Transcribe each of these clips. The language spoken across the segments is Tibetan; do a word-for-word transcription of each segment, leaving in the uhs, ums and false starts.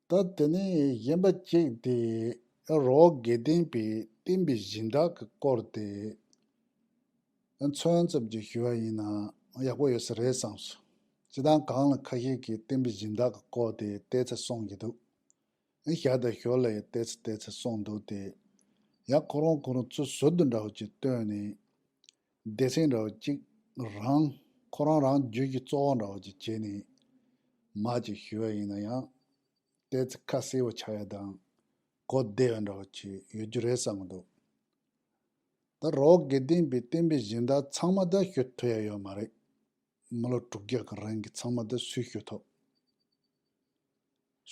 ད་དེ་ནས་གཞན་པ་གཅིག་དེ་རི་བོ་དགེ་ལྡན་པའི་བསྟན་པའི་སྦྱིན་བདག་གི་སྐོར་དེ་མཚོན་ཙམ་གྱིས་ཞུ་བ་ཡིན་ན་ཡག་པོ་ཡོད་ས་རེད་བསམ་སོང་། སྤྱིར་བཏང་གང་ལ་ཁ་ཤས་ཀྱིས་བསྟན་པའི་སྦྱིན་བདག་གི་སྐོར་དེ་ཏོག་ཙམ་གསུང་གི་འདུག་ཨེ་ཞར་དང་ཞོར་ལ་ཡང་ཏོག་ཙམ་ཏོག་ཙམ་གསུངས་འདུག་སྟེ། ཡང་ཁོ་རང་ཁོ་རང་ཚོ་ཟུར་དུ་འདྲ་བོ་ཅིག་བཏོན་ནས། སྡེ་ཚན་འདྲ་བོ་ཅིག་རང་ཁོ་རང་རང་རྒྱུད་ཀྱི་གཙོ་བོ་འདྲ་བོ་ཅིག་བྱས་ནས་མར་ཅིག་ཞུ་བ་ཡིན་ན་ཡང་ཏོག་ཙམ་ཁ་གསལ་བོ་ཆགས་ཡ་དང་གོ་བདེ་བ་འདྲ་བོ་ཅིག་ཡོད་རྒྱུ་རེད་བསམ་གྱི་འདུག་ད་རི་བོ་དགེ་ལྡན་པའི་བསྟན་པའི་སྦྱིན་བདག་ཚང་མ་ད་ཞུ་ཐུབ་ཡ་ཡོད་མ་རེད། མི་ལོ་དྲུག་བརྒྱ་གི་རིང་གི་ཚང་མ་ད་སུས་ཞུ་ཐུབ།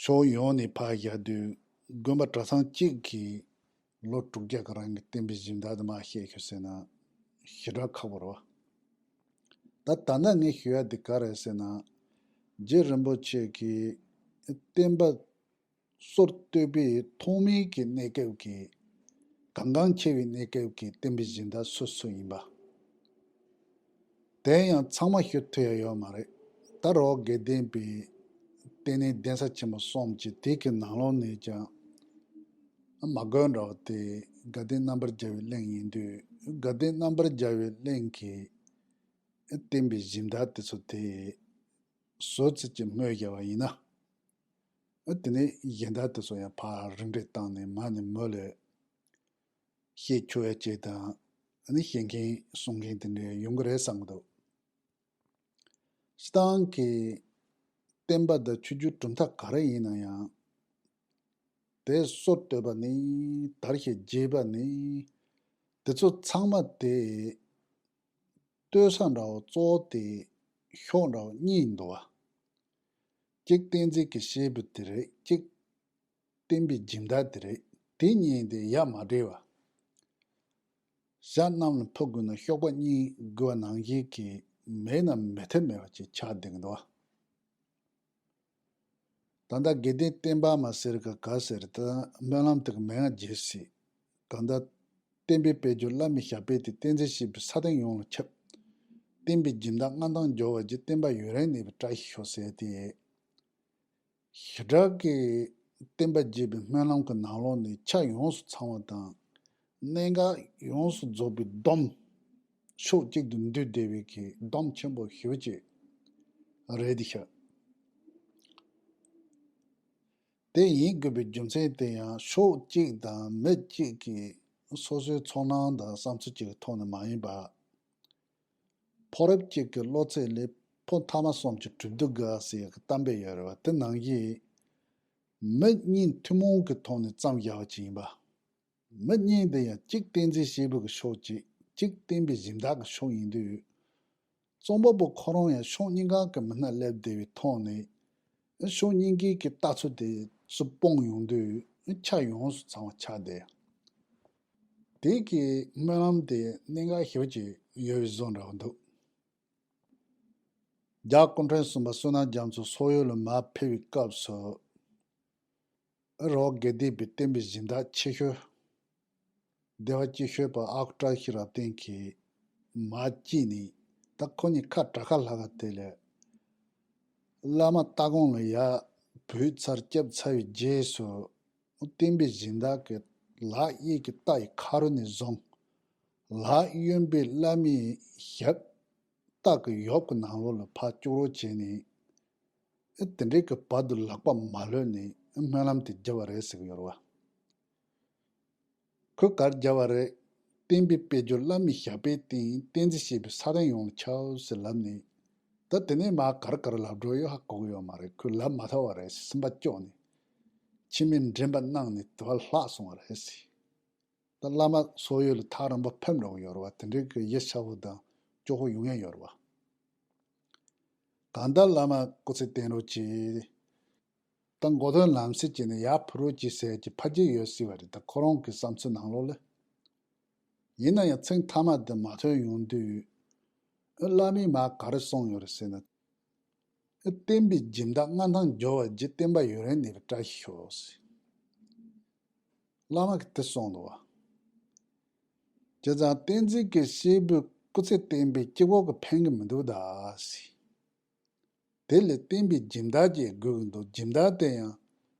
ཕྱོགས་ཡོངས་ནས་ཕར་བཞག་དུས་དགོན་པ་གྲྭ་ཚང་གཅིག་གིས་ལོ་དྲུག་བརྒྱ་གི་རིང་གི་བསྟན་པའི་སྦྱིན་བདག་དེ་མར་བཤད་ཤོག་ཟེར་ན་ཞེ་དྲག་ཁག་པོ་རེད་བ། ད་ད་ལྟ་ངས་ཞུ་ཡ་དེ་ག་རེད་ཟེར་ན། རྗེ་རིན་པོ་ཆེ་གིས་བསྟན་པ་སྲོལ་གཏོད་པའི་ཐོག་མའི་གི་གནས་སྐབས་ཀྱི་གལ་འགངས་ཆེ་བའི་གནས་སྐབས་ཀྱི་བསྟན་པའི་སྦྱིན་བདག་སུ་སུ་ཡིན་པ། དེ་ཡང་ཚང་མ་ཞུ་ཐུབ་ཡ་ཡོད་མ་རེད། ད་རི་བོ་དགེ་ལྡན་པའི་ལྟེ་གནས་གདན་ས་ཆེན་པོ་གསུམ་གྱི་དེ་གི་ནང་ལོགས་ནས་ཀྱང་མ་དགོས་འདྲ་བ་དེ་དགའ་ལྡན་རྣམ་པར་རྒྱལ་བའི་གླིང་ཡིན་དུས། དགའ་ལྡན་རྣམ་པར་རྒྱལ་བའི་གླིང་གི་བསྟན་པའི་སྦྱིན་བདག་དེ་ཚོ་དེ་སུ་ཚོད་ཀྱིས་སྨོས་བཞག་པ་ཡིན་ན། དེ་ནས་གཞན་དག་དེ་ཚོ་ཡང་ཕར་རིམ་གྲོ་བཏང་ནས་མར་ནས་མུ་ལ་བཤད་ཆོག་ཡ་ཅིག་དང་། ཨ་ནི་བཤད་མཁན་གསུང་མཁན་དེ་འདྲ་ཡོང་གི་རེད་བསམ་གྱི་འདུག་སྤྱིར་བཏང་གི་བསྟན་པ་དང་ཆོས་བརྒྱུད་གྲུབ་མཐའ་ག་རེ་ཡིན་ན་ཡང་། དེ་སྲོལ་གཏོད་པ་ནས་དར་ཞིང་རྒྱས་པ་ནས། དེ་ཚོ་ཚང་མ་དེ་གཏོད་ས་འདྲ་བོ་གཙོ་བོ་དེ་ཕྱོགས་འདྲ་བོ་གཉིས་འདུག་བ། གཅིག་བསྟན་འཛིན་གྱི་སྐྱེས་བུ་དེ་རེད། གཅིག་བསྟན་པའི་སྦྱིན་བདག་དེ་རེད། དེ་གཉིས་དེ་ཡ་མ་བྲལ་བ། ཞྭ་གནམ་ལ་འཕུར་དགོས་ན་གཤོག་པ་གཉིས་དགོས་པ་ནང་བཞིན་གྱི་མེད་ན་མེད་ཐབས་མེད་པ་ཅིག་ཆགས་བསྡད་ཀྱི་འདུག་བ། ད་ལྟ་དགེ་ལྡན་བསྟན་པ་མ་ཟེར་ག་ག་ཟེར་ད་སྨོན་ལམ་དེ་གི་མིང་ང་བརྗེད་སྲིད། གང་ལྟར་བསྟན་པའི་དཔལ་འབྱོར་བླ་མའི་ཞབས་པད་དེ། བསྟན་འཛིན་སྐྱེས་བུ་ས་སྟེང་ཡོངས་ལ་ཁྱབ། བསྟན་པའི་སྦྱིན་བདག་མངའ་ཐང་འབྱོར་བ་རྗེ། བསྟན་པ་ཡུན་རིང་གནས་པའི་བཀྲ་ཤིས་ཤོག་ཟེར་ཏེ། ཞེ་དྲག་གི་བསྟན་པ་རྒྱས་པའི་སྨོན་ལམ་གྱི་ནང་ལོགས་ནས་ཆ་ཡོངས་སུ་ཚང་བ་དང་། གནད་འགག་ཡོངས་སུ་རྫོགས་པའི་སྡོམ། ཕྱོགས་གཅིག་ཏུ་འདུས་བསྡད་པའི་གི་སྡོམ་ཆེན་པོ་ཞེ་པོ་ཅིག་རེད་དེ་ཤག་དེ་ཡིན་དགོས་པའི་རྒྱུ་མཚན་དེ་ཡང་ཕྱོགས་གཅིག་དང་མི་གཅིག་གིས་སོ་སོའི་ཚོར་སྣང་དང་བསམ་ཚུལ་གཅིག་གི་ཐོག་ནས་མ་ཡིན་པ། ཕོ་རབ་གཅིག་གི་བློ་ཚད་ལས་ཕོ་མཐའ་མ་གསུམ་གྱི་གྲུབ་འདུག་ག་ཟེར་ཡག་གི་གཏམ་དཔེ་ཡོད་རེད་བ། དེ་ནང་བཞིན་མི་གཉིས་ཐུན་མོང་གི་ཐོག་ནས་བརྩམས་བཞག་པ་ཅིག་ཡིན་པ། མི་གཉིས་དེ་ཡང་གཅིག་བསྟན་འཛིན་སྐྱེས་བུ་གི་ཕྱོགས་གཅིག་གཅིག་བསྟན་པའི་སྦྱིན་བདག་གི་ཕྱོགས་ཡིན་དུས། རྩོམ་པ་པོ་ཁོ་རང་ཡང་ཕྱོགས་གཉིས་ཀ་གི་མི་སྣ་སླེབས་བསྡད་པའི་ཐོག་ནས། ཕྱོགས་གཉིས་ཀའི་གི་ལྟ་ཚུལ་དེ་ཚུར་སྤུངས་ཡོང་དུས་ཆ་ཡོངས་སུ་ཚང་བ་ཆགས་བསྡད། དེ་གི་སྨོན་ལམ་དེ་གནད་འགག་ཞེ་པོ་ཅིག་ཡོད་པའི་བཟོ་འདྲ་བོ་འདུག་རྒྱ་སྐུ་ཕྲེང་གསུམ་པ་བསོད་ནམས་རྒྱ་མཚོ་སོག་ཡུལ་ལ་མར་ཕེབས་པའི་སྐབས་སུ། རི་བོ་དགེ་ལྡན་པའི་བསྟན་པའི་སྦྱིན་བདག་ཆེ་ཤོས་བདེ་བ་ཅིག་ཤོས་པ་ཨ་ཁུ་བཀྲ་ཤིས་རབ་བརྟན་གྱིས་མར་སྐྱེས་ནས། ད་ཁོ་གཉིས་ཁ་གྲགས་ཁ་ལྷག་ག་དེ་ལས། བླ་མ་ལྟ་དགོངས་ལ་ཡར་བོད་ཚར་བསྐྱབས་ཚར་བའི་རྗེས་སུ། བསྟན་པའི་སྦྱིན་བདག་གི་ལག་གཡས་ཀྱི་རྟ་ཡི་ཁ་རོ་ནས་བཟུང་། ལག་གཡོན་པས་བླ་མའི་ཞབས་རྟ་གི་ཡབ་ཀྱི་ནང་ལོགས་ལ་ཕར་བཅུག་རོགས་བྱས་ནས། ཨེ་དེ་འདྲའི་གི་བར་དུ་ལག་པ་མ་ལྷོད་ནས་སྨོན་ལམ་དེ་བརྒྱབ་པ་རེད་ཟེར་གྱི་ཡོད་རེད་བ། ཁོས་ག་རེ་བརྒྱབ་པ་རེད། བསྟན་པའི་དཔལ་འབྱོར་བླ་མའི་ཞབས་པད་བརྟན། བསྟན་འཛིན་སྐྱེས་བུ་ས་སྟེང་ཡོངས་ལ་ཁྱབ་ཟེར་ལབ་ནས། ད་དེ་ནས་མར་ག་རེ་ག་རེ་ལབ་འགྲོ་ཡོད་ཧ་གོ་གི་ཡོད་མ་རེད། ཁོས་ལབ་མ་ཐུབ་པ་རེད། སེམས་པ་སྐྱོ་ནས། མཆི་མས་འགྲིམ་པ་གནང་ནས་དེ་བ་ལྷག་སོང་བ་རེད་ཟེར། ད་བླ་མ་སོག་ཡུལ་ལ་ཐག་རིང་པོ་ཕེབས་འགྲོ་གི་ཡོད་རེད་བ། དེ་འདྲའི་གི་ཡིད་ཆགས་པོ་དང་སྐྱོ་པོ་ཡོང་ཡ་ཡོད་རེད་བ། གང་ལྟར་བླ་མ་སྐུ་ཚེ་བརྟན་རོགས་གྱིས། ད་མགོ་ཐོན་ལམ་སེལ་བྱས་ནས་ཡར་འཕུར་རོགས་གྱིས་ཟེར་གྱི་ཕ་རྒྱུད་ཡོད་སྲིད་པ་རེད། ད་ཁོ་རང་གི་བསམ་ཚུལ་ནང་ལོགས་ལ། ཡིན་ན་ཡང་ཚིག་མཐའ་མ་དེ་མ་ཐོན་ཡོང་དུས། ཨ་བླ་མས་མར་ག་རེ་གསུངས་ཡོད་རེད་ཟེར་ན། ཨ་བསྟན་པའི་སྦྱིན་བདག་མངའ་ཐང་འབྱོར་བ་རྗེ། བསྟན་པ་ཡུན་རིང་གནས་པའི་བཀྲ་ཤིས་ཤོག་ཟེར། བླ་མ་གིས་དེ་གསུངས་འདུག་བ། བྱས་ཙང་བསྟན་འཛིན་གྱི་སྐྱེས་བུ་སྐུ་ཚེ་བརྟན་པོས་གཅིག་པོ་གིས་ཕན་གྱི་མི་འདུག་ད་ཟེར། དེ་ལས་བསྟན་པའི་སྦྱིན་བདག་ཅིག་དགོས་ཀྱི་འདུག་སྦྱིན་བདག་དེ་ཡང་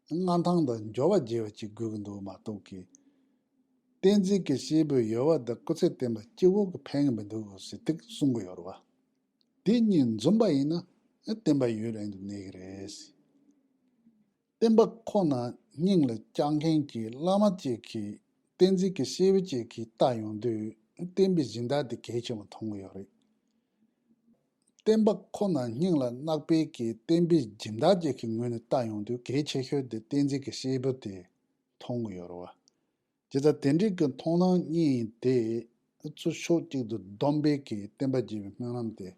མངའ་ཐང་དང་འབྱོར་བ་རྒྱས་པ་ཅིག་དགོས་ཀྱི་འདུག་མ་གཏོགས་ཀྱི། བསྟན་འཛིན་གྱི་སྐྱེས་བུ་ཡོལ་བ་དང་སྐུ་ཚེ་བརྟན་པ་གཅིག་པོ་གིས་ཕན་གྱི་མི་འདུག་ཟེར་ཏེ་གསུང་གི་ཡོད་རེད་བ། དེ་གཉིས་འཛོམས་པ་ཡིན་ན་བསྟན་པ་ཡུན་རིང་དུ་གནས་ཀྱི་རེད། བསྟན་པ་ཁོ་ན་སྙིང་ལ་བཅངས་མཁན་གྱི་བླ་མ་ཅིག་གིས་བསྟན་འཛིན་གྱི་སྐྱེས་བུ་ཅིག་གིས་ལྟ་ཡོང་དུས་བསྟན་པའི་སྦྱིན་བདག་དེ་གལ་ཆེན་པོ་མཐོང་གི་ཡོད་རེད། བསྟན་པ་ཁོ་ན་སྙིང་ལ་བརྣག་པའི་གི་བསྟན་པའི་སྦྱིན་བདག་ཅིག་གི་ངོས་ནས་ལྟ་ཡོང་དུས་གལ་ཆེ་ཤོས་དེ་བསྟན་འཛིན་གྱི་སྐྱེས་བུ་དེ་མཐོང་གི་ཡོད་རེད་བ། དེ་ལྟར་དེ་འདྲའི་གི་མཐོང་སྣང་གཉིས་དེ་ཚུར་ཕྱོགས་གཅིག་ཏུ་བསྡོམས་པའི་གི་བསྟན་པ་རྒྱས་པའི་སྨོན་ལམ་དེ།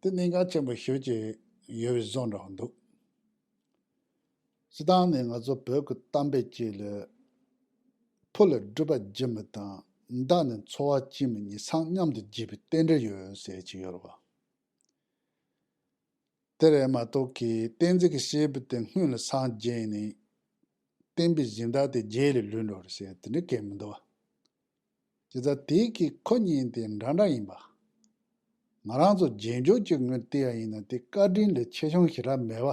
དེ་གནད་འགག་ཆེན་པོ་ཞེ་ཅིག་ཡོད་པའི་བཟོ་འདྲ་བོ་འདུག་སྤྱིར་བཏང་ནས་ང་ཚོ་བོད་ཀྱི་གཏམ་དཔེ་ཅིག་ལ། ཕོ་ལ་སྒྲུབ་པ་བགྱིད་མི་དང་མདའ་ནི་འཚོ་བ་གཅེས་མི་གཉིས་སངས་མཉམ་དུ་རྒྱས་པའི་རྟེན་འབྲེལ་ཡོད་ཟེར་གྱི་ཡོད་རེད་བ། དེ་རེད་མ་གཏོགས་ཀྱི་བསྟན་འཛིན་གྱི་སྐྱེས་བུ་དེ་སྔོན་ལ་སངས་རྒྱས་ནས་བསྟན་པའི་སྦྱིན་བདག་དེ་རྗེས་ལ་ལུས་འགྲོ་རེད་ཟེར་དེ་འདྲ་གང་མི་འདུག་བ། དེ་ལྟར་དེའི་གི་ཁོ་གཉིས་དེ་འདྲ་འདྲ་ཡིན་པ། ང་རང་ཚོ་རྗེས་འཇུག་ཅིག་ངོས་བལྟས་པ་ཡིན་ན་དེ་བཀའ་དྲིན་ལས་ཆེ་ཆུང་ཞེ་དྲག་མེད་པ་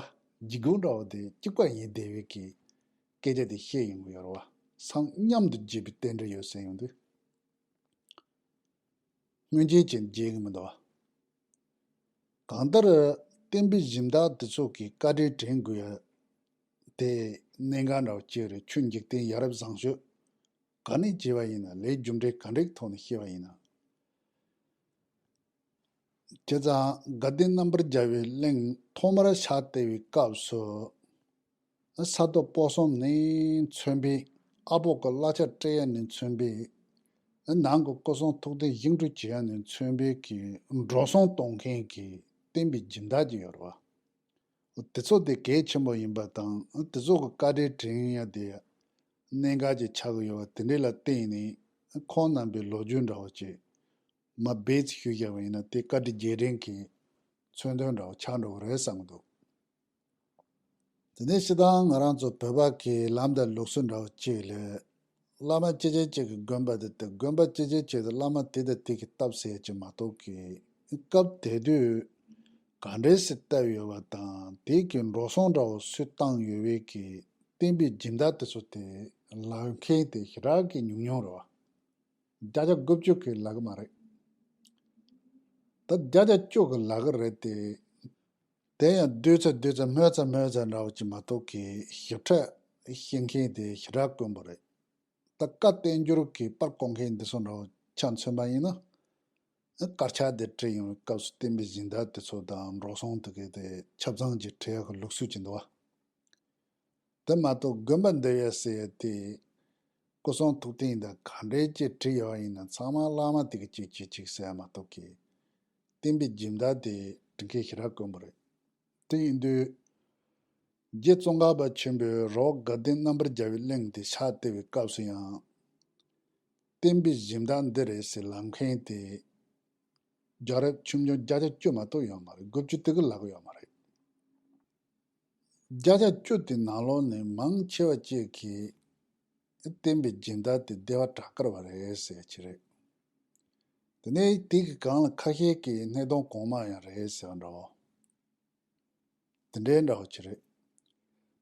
འཇིགས་སྐུལ་འདྲ་བོ་དེ་གཅིག་པ་ཡིན་བསྡད་པའི་གི་སྐད་ཆ་དེ་བཤད་ཡོང་གི་ཡོད་རེད་བ། སངས་མཉམ་དུ་རྒྱས་པའི་རྟེན་འབྲེལ་ཡོད་ཟེར་ཡོང་དུས། སྔོན་ཆད་ཅིག་མཇལ་གི་མི་འདུག་བ། གང་ལྟར་བསྟན་པའི་སྦྱིན་བདག་དེ་ཚོ་གི་བཀའ་དྲིན་དྲན་དགོས་ཡ་དེ་གནད་འགག་འདྲ་བོ་གཅིག་རེད། ཆོས་འཇིག་རྟེན་ཡ་རབས་བཟང་སྤྱོད་ག་ནས་བྱས་པ་ཡིན་ན་ལས་རྒྱུ་འབྲས་ག་འདྲའི་ཐོག་ནས་བཤད་པ་ཡིན་ན། བྱས་ཙང་དགའ་ལྡན་རྣམ་པར་རྒྱལ་བའི་གླིང་ཐོག་མར་ཕྱག་བཏབ་པའི་སྐབས་སུ། ས་རྡོ་སྤོ་གསུམ་ནས་མཚོན་པའི་ཨ་པོ་གི་གླ་ཆ་སྤྲད་ཡ་ནས་མཚོན་པའི། ནང་གི་སྐུ་གསུང་ཐུགས་རྟེན་བཞེངས་སྐྲུན་བྱེད་ཡ་ནས་མཚོན་པའི་གི་འགྲོ་སོང་གཏོང་མཁན་གྱི་བསྟན་པའི་སྦྱིན་བདག་ཅིག་ཡོད་རེད་བ། དེ་ཚོ་དེ་གལ་ཆེན་པོ་ཡིན་པ་དང་དེ་ཚོ་གི་བཀའ་དྲིན་དྲན་ཡ་དེ་གནད་འགག་ཅིག་ཆགས་ཀྱི་ཡོད་པ་དེ་འདྲ་ལ་བརྟེན་ནས་ཁོང་རྣམ་པའི་ལོ་རྒྱུས་འདྲ་བོ་ཅིག་མར་སྦས་ཚིག་ཞུས་བཞག་པ་ཡིན་ན་དེ་བཀའ་དྲིན་རྗེས་དྲན་གྱི་མཚོན་དོན་འདྲ་བོ་ཆགས་འགྲོ་གི་རེད་བསམ་གྱི་འདུག་དེ་ནས་སྤྱིར་བཏང་ང་རང་ཚོ་བོད་པ་གི་ལམ་དང་ལུགས་སྲོལ་འདྲ་བོ་གཅིག་ལས། བླ་མ་སྐྱེས་ཆེན་གཅིག་གི་དགོན་པ་དེ་དང་དགོན་པ་སྐྱེས་ཆེན་གཅིག་དང་བླ་མ་དེ་དང་དེ་གི་བཏབ་ཟེར་གྱི་མ་གཏོགས་ཀྱི། སྐབས་དེ་དུས་ག་འདྲས་སེ་བཏབ་ཡོད་པ་དང་དེ་གི་འགྲོ་སོང་འདྲ་བོ་སུས་བཏང་ཡོད་པའི་གི་བསྟན་པའི་སྦྱིན་བདག་དེ་ཚོ་དེ་ལག་མཁན་དེ་ཞེ་དྲག་གི་ཉུང་ཉུང་རེད་བ། བརྒྱ་ཆ་དགུ་བཅུ་གི་ལག་གི་མ་རེད། ད་བརྒྱ་ཆ་བཅུ་གི་ལག་གི་རེད་དེ། དེ་ཡང་བསྡུས་ཚེ་བསྡུས་ཚེ་སྨོས་ཚེ་སྨོས་ཚེ་འདྲ་བོ་ཅིག་མ་གཏོགས་ཀྱི་ཞིབ་ཕྲ་ཤེས་མཁན་དེ་ཞེ་དྲག་དཀོན་པོ་རེད། ད་བཀའ་བསྟན་འགྱུར་གྱི་པར་བརྐོ་མཁན་འདི་ཚོ་འདྲ་བོ་ཆ་མཚོན་པ་ཡིན་ན། དཀར་ཆག་དེ་བྲིས་ཡོང་བའི་སྐབས་སུ་བསྟན་པའི་སྦྱིན་བདག་དེ་ཚོ་དང་འགྲོ་སོང་དེ་གའི་དེ་ཆ་ཚང་ཅིག་བྲིས་ཡག་གི་ལུགས་སྲོལ་ཅིག་འདུག་བ། དེ་མ་གཏོགས་དགོན་པ་འདི་ཡོད་ཟེར་ཡ་དེ། སྐུ་གསུང་ཐུགས་རྟེན་དང་ག་འདྲའི་ཅིག་བྲིས་ཡོད་ཡིན་ན་ཚང་མ་བླ་མ་དེ་གི་གཅིག་གཅིག་གཅིག་ཟེར་ཡ་མ་གཏོགས་ཀྱི། བསྟན་པའི་སྦྱིན་བདག་དེ་བྲི་མཁན་ཞེ་དྲག་དཀོན་པོ་རེད། དེ་ཡིན་དུས། རྗེ་ཙོང་ཁ་པ་ཆེན་པོས་རི་བོ་དགའ་ལྡན་རྣམ་པར་རྒྱལ་བའི་གླིང་དེ་ཕྱག་བཏབ་པའི་སྐབས་སུ་ཡང་། བསྟན་པའི་སྦྱིན་བདག་འདི་རེད་ཟེར་ལབ་མཁན་དེ། རྒྱལ་རབས་ཆུང་ཆུང་བརྒྱ་ཆ་བཅུ་མ་གཏོགས་ཡོད་མ་རེད། དགུ་བཅུ་དེ་གི་ལག་གི་ཡོད་མ་རེད། བརྒྱ་ཆ་བཅུ་དེ་ནང་ལོགས་ནས་མང་ཆེ་བ་གཅིག་གིས་བསྟན་པའི་སྦྱིན་བདག་དེ་བདེ་བ་བྲག་དཀར་བ་རེད་ཟེར་གྱི་རེད། དེ་ནས་དེ་གི་སྒང་ལ་ཁ་ཤས་ཀྱིས་སྣེ་གདོང་གོང་མ་ཡང་རེད་ཟེར་བ་འདྲ་བོ། དེ་འདྲའི་འདྲ་བོ་ཅིག་རེད།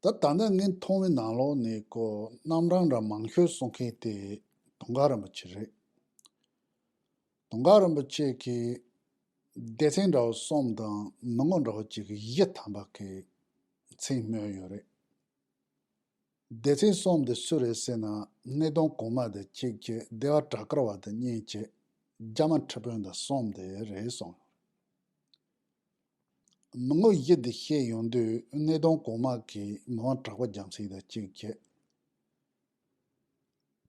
ད་ད་ལྟ་ངས་མཐོང་བའི་ནང་ལོགས་ནས་ཀོ་རྣམ་གྲངས་འདྲ་མང་ཤོས་གསུང་མཁན་དེ་དུང་དཀར་རིན་པོ་ཆེ་རེད། དུང་དཀར་རིན་པོ་ཆེ་གིས་སྡེ་ཚན་འདྲ་བོ་གསུམ་དང་མི་ངོ་འདྲ་བོ་གཅིག་གི་བཞི་ཐམ་པ་གི་མཚན་སྨོས་ཡོད་རེད། སྡེ་ཚན་གསུམ་དེ་སུ་རེད་ཟེར་ན་སྣེ་གདོང་གོང་མ་དང་གཅིག་བྱས། བདེ་བ་བྲག་དཀར་བ་དང་གཉིས་བྱས། རྒྱ་མ་ཁྲི་དཔོན་དང་གསུམ་དེ་རེད་གསུངས་ཡོད་རེད། མི་ངོ་བཞི་དེ་བཤད་ཡོང་དུས་སྣེ་གདོང་གོང་མ་གིས་མི་དབང་གྲགས་པ་རྒྱལ་མཚན་དང་གཅིག་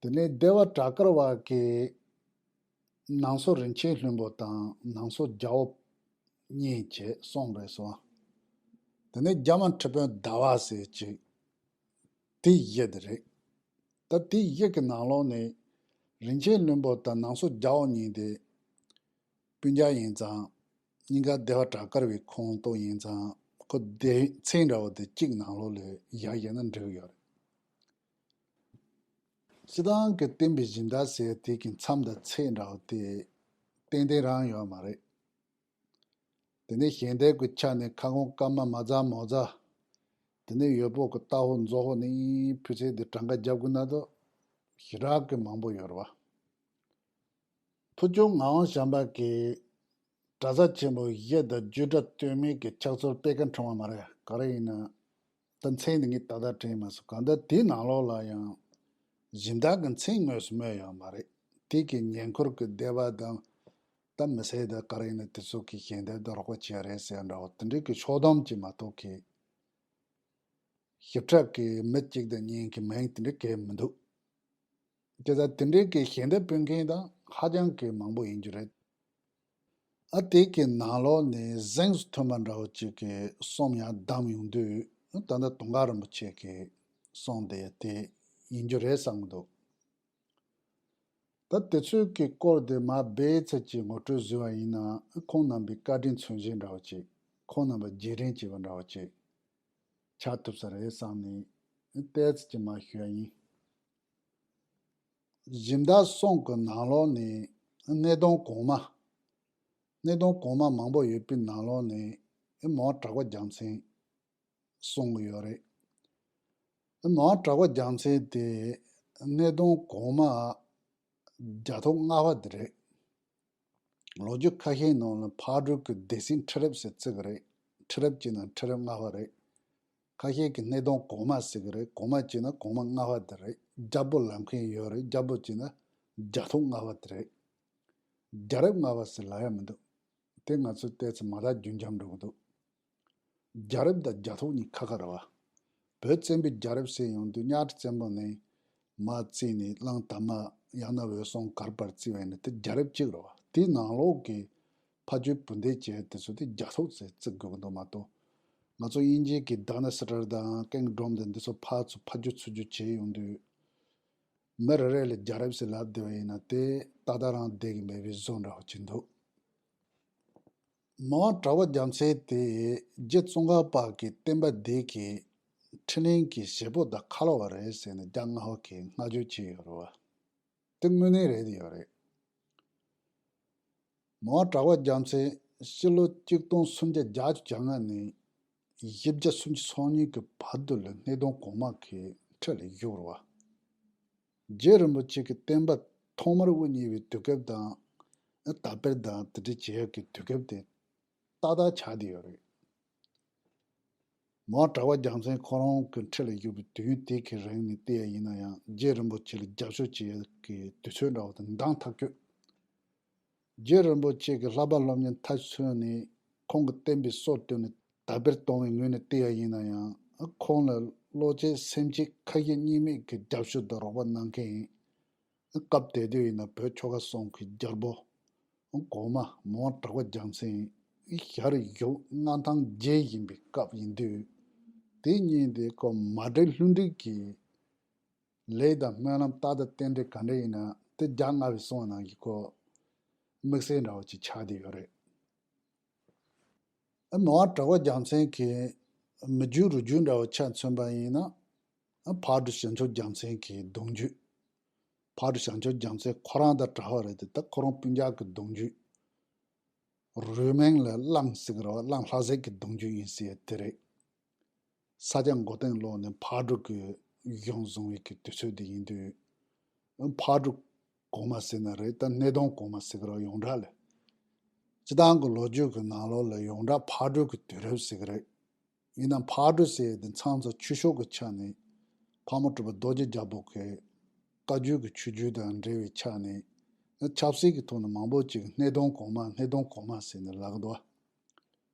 བྱས། དེ་ནས་བདེ་བ་བྲག་དཀར་བ་གིས་ནང་སོ་རིན་ཆེན་ལྷུན་པོ་དང་ནང་སོ་རྒྱལ་པོ་གཉིས་བྱས་གསུམ་རེད་གསུངས། དེ་ནས་རྒྱ་མ་ཁྲི་དཔོན་ཟླ་བ་ཟེར་ཅིག་དེ་བཞི་དེ་རེད། ད་དེ་བཞི་གི་ནང་ལོགས་ནས་རིན་ཆེན་ལྷུན་པོ་དང་ནང་སོ་རྒྱལ་པོ་གཉིས་དེ་སྤུན་ཀྱག་ཡིན་ཙང་། གཉིས་ཀ་བདེ་བ་བྲག་དཀར་བའི་ཁོངས་གཏོགས་ཡིན་ཙང་ཁོ་སྡེ་ཚན་འདྲ་བོ་དེ་གཅིག་ནང་ལོགས་ལ་བཞག་བཞག་ན་འགྲིག་གི་ཡོད་རེད། སྤྱིར་བཏང་གི་བསྟན་པའི་སྦྱིན་བདག་ཟེར་དེ་གི་མཚམས་དང་ཚད་འདྲ་བོ་དེ་ཏན་ཏན་རང་ཡོད་མ་རེད། དེ་ནས་ཞལ་འདེབས་ཀྱི་ཆ་ནས་ཁ་སྐོང་སྐར་མ་མ་རྫ་མོ་རྫ། དེ་ནས་ཡོད་པོ་གི་ལྟ་ཧོ་མཛོ་ཧོ་ནི་ཕུ་ཚེ་དེ་གྲངས་ཀ་རྒྱབ་དགོས་ན་དོ་ཞེ་དྲག་གི་མང་པོ་ཡོད་རེད་བ། ཕུ་ཆུང་ངག་དབང་བྱམས་པ་གིས་གྲྭ་ས་ཆེན་པོ་བཞི་དང་རྒྱུད་གྲྭ་སྟོད་སྨད་ཀྱི་ཕྱག་སྲོལ་སྤེལ་མཁན་ཁྲོམ་མ་མ་རེད། ག་རེ་ཡིན་ན། ད་མཚན་ནི་ངས་ཏག་ཏག་དྲན་མ་སོང་། གང་ལྟར་དེའི་ནང་ལོགས་ལ་ཡང་སྦྱིན་བདག་གི་མཚན་དངོས་སུ་སྨོས་ཡོད་མ་རེད། དེ་གི་ཉེ་འཁོར་གྱི་སྡེ་པ་དང་། ད་མི་སེར་དང་ག་རེ་ཡིན་ན་དེ་ཚོ་གི་ཞལ་འདེབས་དང་རོགས་པ་བྱས་རེད་ཟེར་འདྲ་བོ་དེ་འདྲའི་གི་ཕྱོགས་བསྡོམས་ཀྱི་མ་གཏོགས་གི། ཞིབ་ཕྲ་གི་མི་གཅིག་དང་གཉིས་ཀྱི་མིང་དེ་འདྲའི་གས་མི་འདུག་དེ་ལྟར་དེ་འདྲའི་གི་ཞལ་འདེབས་ཕུལ་མཁན་དང་ཧ་ཅང་གི་མང་པོ་ཡིན་རྒྱུ་རེད། ཨ་དེ་གི་ནང་ལོགས་ནས་གཟེངས་སུ་ཐོན་པ་འདྲ་བོ་ཅིག་གི་གསུང་ཡང་བདམས་ཡོང་དུས། ད་ལྟ་དུང་དཀར་རིན་པོ་ཆེ་གི་གསུང་དེ་དེ་ཡིན་རྒྱུ་རེད་བསམ་གི་འདུག་ད་དེ་ཚོའི་གི་སྐོར་དེ་མ་སྦས་ཚད་ཀྱི་ངོ་སྤྲོད་བཟོས་པ་ཡིན་ན། ཁོང་རྣམ་པའི་བཀའ་དྲིན་མཚོན་བྱེད་འདྲ་བོ་ཅིག་ཁོང་རྣམ་པ་རྗེས་དྲན་བྱས་པ་འདྲ་བོ་ཅིག་ཆགས་ཐུབ་ས་རེད་བསམ་ནས་ཏོག་ཙམ་ཅིག་མར་ཞུ་ཡ་ཡིན། སྦྱིན་བདག་གསུང་གི་ནང་ལོགས་ནས་སྣེ་གདོང་གོང་མ། སྣེ་གདོང་གོང་མ་མང་པོ་ཡོད་པའི་ནང་ལོགས་ནས་མོ་གྲགས་པ་རྒྱལ་མཚན་གསུང་གི་ཡོད་རེད། མོ་གྲགས་པ་རྒྱལ་མཚན་དེ་སྣེ་གདོང་གོང་མ་རྒྱ་ཐོག་ལྔ་པ་དེ་རེད། ལོ་རྒྱུས་ཁ་ཤས་ནང་ལ་ཕག་གྲུ་གི་སྡེ་སྲིད་ཁྲི་རབས་ཟེར་བརྩི་གི་རེད། ཁྲི་རབས་ཀྱི་ནང་ཁྲི་རབས་ལྔ་པ་རེད། ཁ་ཤས་ཀྱིས་སྣེ་གདོང་གོང་མ་ཟེར་གི་རེད། གོང་མ་བྱས་ན་གོང་མ་ལྔ་པ་དེ་རེད། རྒྱལ་པོ་ལབ་མཁན་ཡོད་རེད། རྒྱལ་པོ་བྱས་ན་རྒྱ་ཐོག་ལྔ་པ་དེ་རེད། རྒྱལ་རབས་ལྔ་པ་ཟེར་ལབ་ཡ་མི་འདུག་དེ་ང་ཚོས་བལྟས་ཚེ་མ་དག་རྒྱུན་འབྱམས་འགྲོ་གི་འདུག་རྒྱལ་རབས་དང་རྒྱ་ཐོག་གཉིས་ཁ་ཁ་རེད་བ། བོད་བཙན་པོའི་རྒྱལ་རབས་ཟེར་ཡོང་དུས་གཉའ་ཁྲི་བཙན་པོ་ནས་མར་བརྩིས་ནས་གླང་དར་མ་ཡང་ན་འོད་སྲུང་གར་བར་བརྩིས་པ་ཡིན་ན་དེ་རྒྱལ་རབས་གཅིག་རེད་བ། དེའི་ནང་ལོགས་ཀྱི་ཕ་ཇོའི་བུ་འདས་བྱས་དེ་ཚོ་དེ་རྒྱ་ཐོག་ཟེར་བརྩི་དགོས་ཀྱི་འདུག་མ་གཏོགས། ང་ཚོ་དབྱིན་ཇིའི་གི་ཌའི་ནེ་སི་ཊར་དང་ཀིང་ཌོམ་དང་འདི་ཚོ་ཕར་ཚུར་ཕ་ཇོ་ཚུར་ཇོ་བྱས་ཡོང་དུས། མི་རེ་རེ་ལ་རྒྱལ་རབས་ཟེར་ལབ་བསྡད་པ་ཡིན་ན་དེ་ཏག་ཏག་རང་བསྡད་ཀྱི་མེད་པའི་བཟོ་འདྲ་བོ་ཅིག་འདུག་མོ་གྲགས་པ་རྒྱལ་མཚན་དེ་རྗེ་ཙོང་ཁ་པ་གི་བསྟན་པ་འདི་གི་འཕྲིན་ལས་ཀྱི་བྱེད་པོ་དང་ཁ་ལོ་བ་རེད་ཟེར་ནས་རྒྱ་སྔ་བ་གིས་བསྔགས་བརྗོད་བྱས་ཡོད་རེད་བ། དེ་དངོས་གནས་རེད་ཡོད་རེད། མོ་གྲགས་པ་རྒྱལ་མཚན་ཕྱི་ལོ་གཅིག་སྟོང་སུམ་བརྒྱ་བརྒྱད་ཅུ་གྱ་ལྔ་ནས་བཞི་བརྒྱ་སུམ་ཅུ་སོ་གཉིས་ཀྱི་བར་དུ་ལ་སྣེ་གདོང་གོང་མ་གི་ཁྲི་ལ་བཞུགས་རེད་བ། རྗེ་རིན་པོ་ཆེ་གི་བསྟན་པ་ཐོག་མར་དབུ་བརྙེས་པའི་དུས་སྐབས་དང་། དར་སྤེལ་དང་དེ་འདྲ་བྱེད་ཡག་གི་དུས་སྐབས་དེ་ཏག་ཏག་ཆགས་བསྡད་ཡོད་རེད། མོ་གྲགས་པ་རྒྱལ་མཚན་ཁོ་རང་གི་ཁྲི་ལ་བཞུགས་པའི་དུས་ཡུན་དེ་གི་རིང་ནས་བལྟས་ཡ་ཡིན་ན་ཡང་རྗེ་རིན་པོ་ཆེ་ལ་རྒྱབ་སྐྱོར་བྱེད་ཡག་གི་དུས་ཚོད་འདྲ་བོ་དེ་འདང་ཐག་ཆོད། རྗེ་རིན་པོ་ཆེ་གི་བསླབ་པ་སློབ་གཉེར་མཐར་སོན་ནས་ཁོང་གི་བསྟན་པའི་སྲོལ་བཏོད་ནས་དར་སྤེལ་གཏོང་བའི་ངོས་ནས་བལྟས་ཡ་ཡིན་ན་ཡང་། ཁོང་ལ་བློ་གཅིག་སེམས་གཅིག་ཁ་ཞེ་གཉིས་མེད་ཀྱི་རྒྱབ་སྐྱོར་དང་རོགས་པ་གནང་མཁན་ཡིན། སྐབས་དེ་དུས་ཡིན་ན་བོད་ཆོལ་ཁ་གསུམ་གྱི་རྒྱལ་པོ་གོང་མ་མོ་གྲགས་པ་རྒྱལ་མཚན་ཡིན། ཞལ་བཞུགས་མངའ་ཐང་རྒྱས་བཞིན་པའི་སྐབས་ཡིན་དུས། དེ་གཉིས་དེ་ཁོ་མ་འགྲིག་ལྷུན་འགྲིག་གི་ལས་དང་སྨོན་ལམ་རྟག་ཏུ་རྟེན་འབྲེལ་ག་འདྲ་ཡིན་ན་དེ་རྒྱ་སྔ་བའི་གསུང་བ་ནང་བཞིན་ཁོ་དམིགས་བསལ་འདྲ་བོ་ཅིག་ཆགས་བསྡད་ཡོད་རེད། ཨ་མོ་གྲགས་པ་རྒྱལ་མཚན་གྱི་མི་རྒྱུད་རུས་རྒྱུད་འདྲ་བོ་ཆ་མཚོན་པ་ཡིན་ན། ཨ་ཕག་གྲུ་བྱང་ཆུབ་རྒྱལ་མཚན་གྱི་གདུང་རྒྱུད། ཕག་གྲུ་བྱང་ཆུབ་རྒྱལ་མཚན་ཁོ་རང་དང་གྲྭ་པ་རེད་དེ། ད་ཁོ་རང་སྤུན་ཀྱག་གི་གདུང་རྒྱུད། རུས་མིང་ལ་གླང་ཟེར་གི་རེད་བ། གླང་ལྷ་སྲས་ཀྱི་གདུང་རྒྱུད་ཡིན་ཟེར་ཡ་དེ་རེད། ས་སྐྱ་མགོ་སྟེང་ལོག་ནས་ཕག་གྲུ་གི་གཞུང་བཟུང་བའི་གི་དུས་ཚོད་དེ་ཡིན་དུས། ཕག་གྲུ་གོང་མ་ཟེར་ན་རེད། ད་སྣེ་གདོང་གོང་མ་ཟེར་གི་རེད་ཡོངས་གྲགས་ལ། སྤྱི་བཏང་གི་ལོ་རྒྱུས་ཀྱི་ནང་ལོགས་ལ་ཡོངས་གྲགས་ཕག་གྲུ་གི་དུས་རབས་ཟེར་གི་རེད། ཡིན་ནའང་ཕག་གྲུ་ཟེར་དེ་མཚམས་མཚམས་ཆོས་ཕྱོགས་ཀྱི་ཆ་ནས་ཕག་མོ་གྲུ་པ་རྡོ་རྗེ་རྒྱལ་པོ་གི་བཀའ་བརྒྱུད་ཀྱི་ཆོས་བརྒྱུད་དང་འབྲེལ་བའི་ཆ་ནས་ཆབ་སྲིད་ཀྱི་ཐོག་ནས་མང་པོ་ཅིག་སྣེ་གདོང་གོང་མ་སྣེ་གདོང་གོང་མ་ཟེར་ནས་ལབ་ཀྱི་འདུག་བ།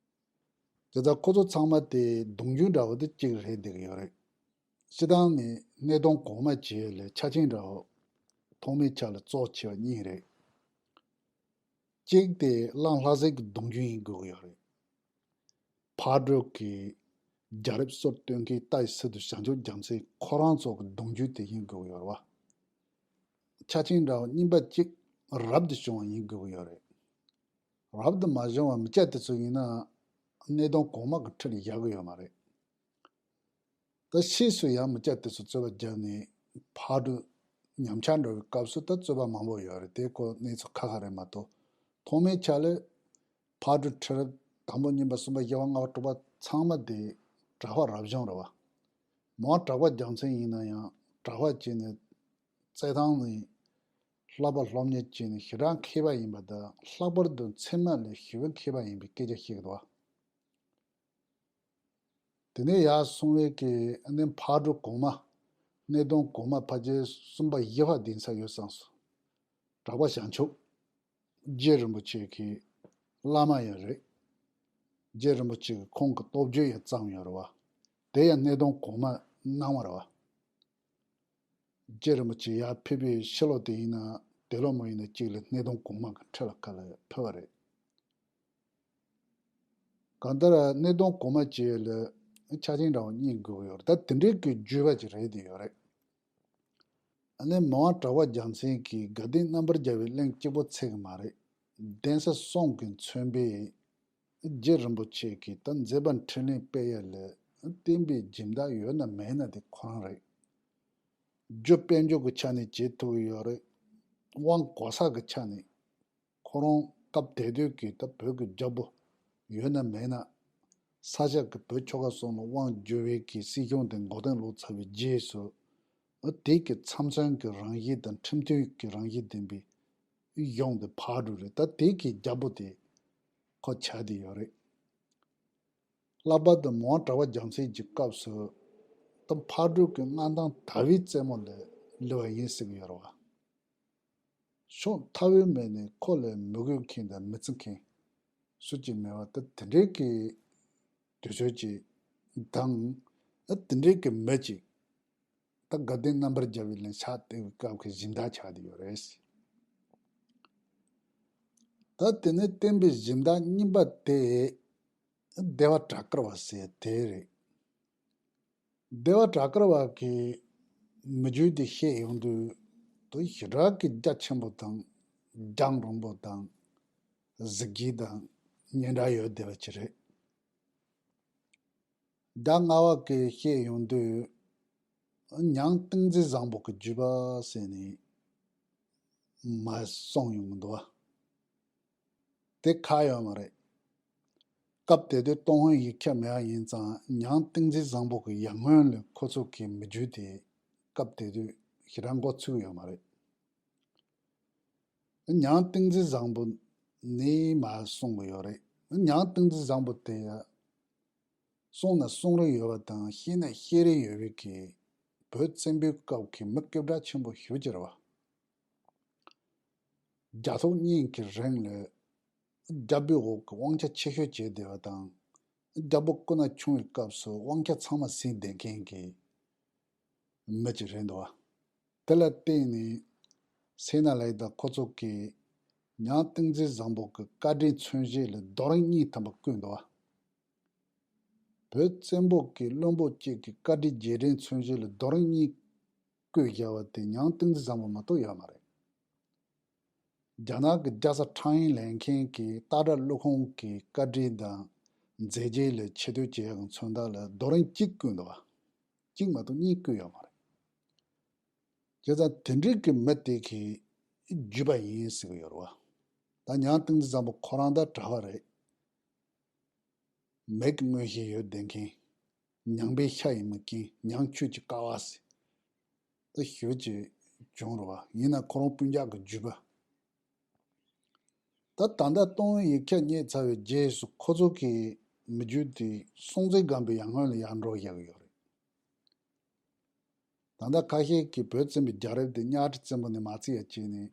དེ་ལྟར་ཁོ་ཚོ་ཚང་མ་དེ་གདུང་རྒྱུད་འདྲ་བོ་དེ་གཅིག་རེད་བསྡད་ཀྱི་ཡོད་རེད། སྤྱི་བཏང་ནས་སྣེ་གདོང་གོང་མ་བྱས་ལས་ཆ་ཆེན་འདྲ་བོ་ཐོག་མའི་ཆ་ལ་གཙོ་ཆེ་བ་གཉིས་རེད། གཅིག་དེ་གླང་ལྷ་སྲས་ཀྱི་གདུང་རྒྱུད་ཡིན་དགོས་ཀྱི་ཡོད་རེད། ཕག་གྲུ་གི་རྒྱལ་རབས་སྲོལ་གཏོད་མཁན་ཏཱའི་སི་ཏུ་བྱང་ཆུབ་རྒྱལ་མཚན་ཁོ་རང་ཚོ་གི་གདུང་རྒྱུད་དེ་ཡིན་དགོས་ཀྱི་ཡོད་རེད་བ། ཆ་ཆེན་འདྲ་བོ་གཉིས་པ་གཅིག་རབ་ཏུ་བྱུང་བ་ཡིན་དགོས་ཀྱི་ཡོད་རེད། རབ་ཏུ་མ་བྱུང་བ་མི་སྐྱ་དེ་ཚོ་ཡིན་ན་སྣེ་གདོང་གོང་མ་གི་ཁྲི་ལ་བཞག་གི་ཡོད་མ་རེད། ད་ཕྱིས་སུ་ཡང་མི་སྐྱ་དེ་ཚོ་རྩོད་པ་བརྒྱབ་ནས་ཕག་གྲུ་ཉམས་ཆག་འགྲོ་བའི་སྐབས་སུ་ད་རྩོད་པ་མང་པོ་ཡོད་རེད། དེ་སྐོར་གནས་ཚུལ་ཁ་ཁ་རེད་མ་གཏོགས། ཐོག་མའི་ཆ་ལ་ཕག་གྲུ་ཁྲི་རབས་དང་པོ་གཉིས་པ་གསུམ་པ་བཞི་པ་ལྔ་པ་དྲུག་པ་ཚང་མ་དེ་གྲྭ་པ་རབ་བྱུང་རེད་བ། མོ་གྲགས་པ་རྒྱལ་མཚན་ཡིན་ན་ཡང་གྲྭ་པ་བྱས་ནས་རྩེད་ཐང་ནས་བསླབ་པ་སློབ་གཉེར་བྱས་ནས་ཞེ་དྲག་མཁས་པ་ཡིན་པ་དང་། ལྷག་པར་དུ་ཚད་མ་ལས་ཞེ་པོ་མཁས་པ་ཡིན་པའི་སྐད་ཆ་བཤད་ཀྱི་འདུག་བ། དེ་ནས་ཡར་སོང་བའི་གི་ཨ་ནི་ཕག་གྲུ་གོང་མ། སྣེ་གདོང་གོང་མ་ཕལ་ཆེར་གསུམ་པ་བཞི་པ་འདི་ས་ཡོད་བསམ་སོང་། གྲགས་པ་བྱང་ཆུབ། རྗེ་རིན་པོ་ཆེ་གི་བླ་མ་ཡང་རེད། རྗེ་རིན་པོ་ཆེ་གི་ཁོང་གི་སྟོབས་བརྗོད་ཡང་བརྩམས་ཡོད་རེད་བ། དེ་ཡང་སྣེ་གདོང་གོང་མ་གནང་བ་རེད་བ། རྗེ་རིན་པོ་ཆེ་ཡར་ཕེབས་པའི་ཕྱི་ལོགས་དེ་ཡིན་ན་དེ་ལོ་མོ་ཡིན་ན་གཅིག་ལ་སྣེ་གདོང་གོང་མ་གི་ཁྲི་ལ་ཁ་ལ་ཕེབས་པ་རེད། གང་ལྟར་སྣེ་གདོང་གོང་མ་བཅས་ལ་ཆ་ཆེན་འདྲ་བོ་གཉིས་དགོས་ཀྱི་ཡོད་རེད། ད་དེ་འདྲའི་གི་བརྒྱུད་པ་ཅིག་རེད་དེ་ཡོད་རེད། ཨ་ནི་མི་དབང་གྲགས་པ་རྒྱལ་མཚན་གྱིས་དགའ་ལྡན་རྣམ་པར་རྒྱལ་བའི་གླེང་གཅིག་པོ་ཚད་ཀྱི་མ་རེད། གདན་ས་གསུམ་གྱིས་མཚོན་པའི་རྗེ་རིན་པོ་ཆེ་གིས་ད་མཛད་པ་འཕྲིན་ལས་སྤེལ་ཡ་ལ་བསྟན་པའི་སྦྱིན་བདག་ཡོད་ན་མེད་ན་དེ་ཁོ་རང་རེད། རྒྱུ་དཔལ་འབྱོར་གྱི་ཆ་ནས་བྱེད་ཐུབ་ཀྱི་ཡོད་རེད། དབང་གོ་ས་གི་ཆ་ནས། ཁོ་རང་སྐབས་དེ་དུས་ཀྱི་ད་བོད་ཀྱི་རྒྱལ་པོ་ཡོད་ན་མེད་ན། ས་སྐྱ་གི་བོད་ཆོལ་ཁ་གསུམ་ལ་དབང་བསྒྱུར་བའི་གི་སྲིད་གཞུང་དེ་འགོ་སྟེང་ལོག་ཚར་བའི་རྗེས་སུ། འོ་དེ་གི་ཚབ་མཚོན་གྱི་རང་བཞིན་དང་ཁྲིམས་མཐུན་གྱི་རང་བཞིན་ལྡན་པའི་གཞུང་དེ་ཕག་གྲུ་རེད། ད་དེ་གི་རྒྱལ་པོ་དེ་ཁོ་ཆགས་བསྡད་ཡོད་རེད། ལྷག་པར་དུ་མི་དབང་གྲགས་པ་རྒྱལ་མཚན་གྱི་སྐབས་སུ་ད་ཕག་གྲུ་གི་མངའ་ཐང་དར་བའི་རྩེ་མོ་ལ་སླེབས་པ་ཡིན་ཟེར་གྱི་ཡོད་རེད་བ། ཕྱོགས་མཐའ་དབུས་མེད་ནས་ཁོ་ལས་མི་གུས་མཁན་དང་མི་བརྩི་མཁན་སུ་གཅིག་མེད་པ། ད་དེ་འདྲའི་གི་དུས་ཚོད་ཅིག་དང་། ཨ་དེ་འདྲའི་གི་མི་ཅིག་ད་དགའ་ལྡན་རྣམ་པར་རྒྱལ་བའི་གླིང་ཕྱག་བཏབ་པའི་སྐབས་ཀྱི་སྦྱིན་བདག་ཆགས་བསྡད་ཡོད་རེད། ད་དེ་ནས་བསྟན་པའི་སྦྱིན་བདག་གཉིས་པ་དེ་བདེ་བ་བྲག་དཀར་བ་ཟེར་དེ་རེད། བདེ་བ་བྲག་དཀར་བ་གི་མི་རྒྱུད་དེ་བཤད་ཡོང་དུས་དེ་ཞེ་དྲག་གི་རྒྱ་ཆེན་པོ་དང་རྒྱང་རིང་པོ་དང་གཟི་བརྗིད་དང་སྙན་གྲགས་ཡོད་བསྡད་པ་ཅིག་རེད། རྒྱ་རྔ་བ་གི་བཤད་ཡོང་དུས་ཉང་ཏིང་འཛིན་བཟང་པོ་གི་བརྒྱུད་པ་ཟེར་ནས་མར་གསུངས་ཡོང་གི་འདུག་བ། དེ་ཁག་ཡོད་མ་རེད། སྐབས་དེ་དུས་ཏུན་ཧོང་ཡིག་ཆ་མེད་པ་ཡིན་ཙང་ཉང་ཏིང་འཛིན་བཟང་པོ་གི་ཡར་སྔོན་ལ་ཁོ་ཚོ་གི་མི་རྒྱུད་དེ་སྐབས་དེ་དུས་ཞེ་དྲག་མགོ་ཚོས་ཡོད་མ་རེད། ཉང་ཏིང་འཛིན་བཟང་པོ་ནས་མར་གསུངས་གི་ཡོད་རེད། ཉང་ཏིང་འཛིན་བཟང་པོ་དེ་ཡང་གསུངས་ན་གསུང་རིན་ཡོད་པ་དང་བཤད་ན་བཤད་རིན་ཡོད་པའི་གི་བོད་བཙན་པོའི་སྐབས་ཀྱི་མི་སྐད་གྲགས་ཆེན་པོ་ཞེ་པོ་ཅིག་རེད་བ། རྒྱལ་ཐོག་གཉིས་ཀྱི་རིང་ལ་རྒྱལ་པོའི་འོག་གི་དབང་ཆ་ཆེ་ཤོས་བྱས་བསྡད་པ་དང་། རྒྱལ་པོ་སྐུ་ན་ཆུང་བའི་སྐབས་སུ་དབང་ཆ་ཚང་མ་ཟིན་བསྡད་མཁན་གྱི་མི་ཅིག་རེད་འདུག་བ། དེ་ལ་བརྟེན་ནས་སད་ན་ལའི་དང་ཁོ་ཚོ་གིས་ཉང་ཏིང་འཛིན་བཟང་པོ་གི་བཀའ་དྲིན་མཚོན་བྱེད་ལ་རྡོ་རིང་གཉིས་ཐམ་པ་བརྐོས་འདུག་བ། བོད་བཙན་པོ་གི་བློན་པོ་གཅིག་གི་བཀའ་དྲིན་རྗེས་དྲན་མཚོན་བྱེད་ལ་རྡོ་རིང་གཉིས་བརྐོས་བཞག་པ་དེ་ཉང་ཏིང་འཛིན་བཟང་པོ་མ་གཏོགས་ཡོད་མ་རེད། རྒྱ་ནག་གི་རྒྱལ་ས་ཁྲང་ཨན་ལེན་མཁན་གྱི་སྟག་སྒྲ་ཀླུ་ཁོང་གི་བཀའ་དྲིན་དང་མཛད་རྗེས་ལ་ཆེ་བསྟོད་བྱེད་ཡག་གི་མཚོན་རྟགས་ལ་རྡོ་རིང་གཅིག་བརྐོས་འདུག་བ། གཅིག་མ་གཏོགས་གཉིས་བརྐོས་ཡོད་མ་རེད། བྱས་ཙང་དེ་འདྲའི་གི་མི་དེ་གི་བརྒྱུད་པ་ཡིན་ཟེར་གི་ཡོད་རེད་བ། ད་ཉང་ཏིང་འཛིན་བཟང་པོ་ཁོ་རང་ད་གྲྭ་པ་རེད། མི་གི་མངོན་ཤེས་ཡོད་བསྡད་མཁན། ཉང་པའི་ཤ་ཡིན་མི་རྐྱེན་ཉང་ཆོས་ཀྱི་ཀ་བ་ཟེར། ད་ཞུ་ཅིག་བྱུང་རེད་བ། ཡིན་ན་ཁོ་རང་སྤུན་ཀྱག་གི་བརྒྱུད་པ། ད་ད་ལྟ་ཏུན་ཧོང་ཡིག་ཆ་རྙེད་ཚར་བའི་རྗེས་སུ་ཁོ་ཚོ་གི་མི་རྒྱུད་དེ་སྲོང་བཙན་སྒམ་པོའི་ཡར་སྔོན་ལ་ཡར་འགྲོ་བཞག་གི་ཡོད་རེད། ད་ལྟ་ཁ་ཤས་ཀྱིས་བོད་བཙན་པོའི་རྒྱལ་རབས་དེ་གཉའ་ཁྲི་བཙན་པོ་ནས་མ་བརྩི་ཡ་བྱས་ནས་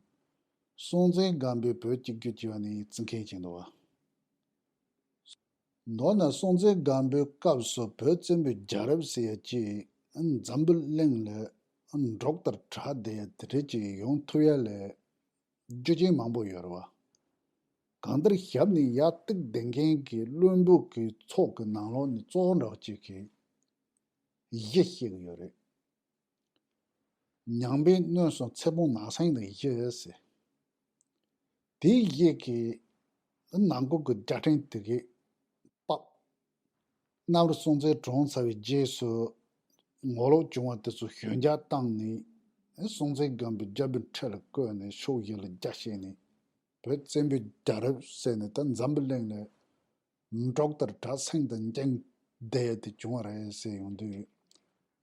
སྲོང་བཙན་སྒམ་པོའི་བོད་གཅིག་གྱུར་བྱས་པ་ནས་བརྩི་མཁན་ཅིག་འདུག་བ། མདོར་ན་སྲོང་བཙན་སྒམ་པོའི་སྐབས་སུ་བོད་བཙན་པོའི་རྒྱལ་རབས་ཟེར་ཡ་ཅིག་འཛམ་བུ་གླིང་ལ་འབྲོག་ལྟར་གྲགས་བསྡད་ཡ་དེ་འདྲ་ཅིག་ཡོང་ཐུབ་ཡ་ལ་རྒྱུ་རྐྱེན་མང་པོ་ཡོད་རེད་བ། གང་ལྟར་ཞབས་ནས་ཡར་བཏེགས་བསྡད་མཁན་གྱི་བློན་པོ་གི་ཚོགས་ཀྱི་ནང་ལོགས་ནས་གཙོ་བོ་འདྲ་བ་ཅིག་གིས་གཞི་བཤད་ཀྱི་ཡོད་རེད། ཉང་པའི་སྣོད་སུ་ཚེ་སྤོང་ནགས་སེང་དང་བཞི་ཟེར། དེའི་གཞི་གི་ནང་ཁུལ་གྱི་རྒྱལ་ཕྲན་དེ་གའི་དཔའ། གནམ་རི་སྲོང་བཙན་གྲོངས་ཚར་བའི་རྗེས་སུ་ངོ་ལོག་བྱུང་བ་དེ་ཚོ་ཞོད་འཇགས་བཏང་ནས་སྲོང་བཙན་སྒམ་པོའི་རྒྱལ་པོའི་ཁྲི་ལ་བསྐོས་ནས་ཕྱོགས་བཞི་ལ་རྒྱ་བཤད་ནས་བོད་བཙན་པོའི་རྒྱལ་རབས་ཟེར་ནས་ད་འཛམ་བུ་གླིང་ལ་འབྲོག་ལྟར་གྲགས་སེང་དང་འགྱིང་བསྡད་ཡ་དེ་བྱུང་བ་རེད་ཟེར་ཡོང་དུས།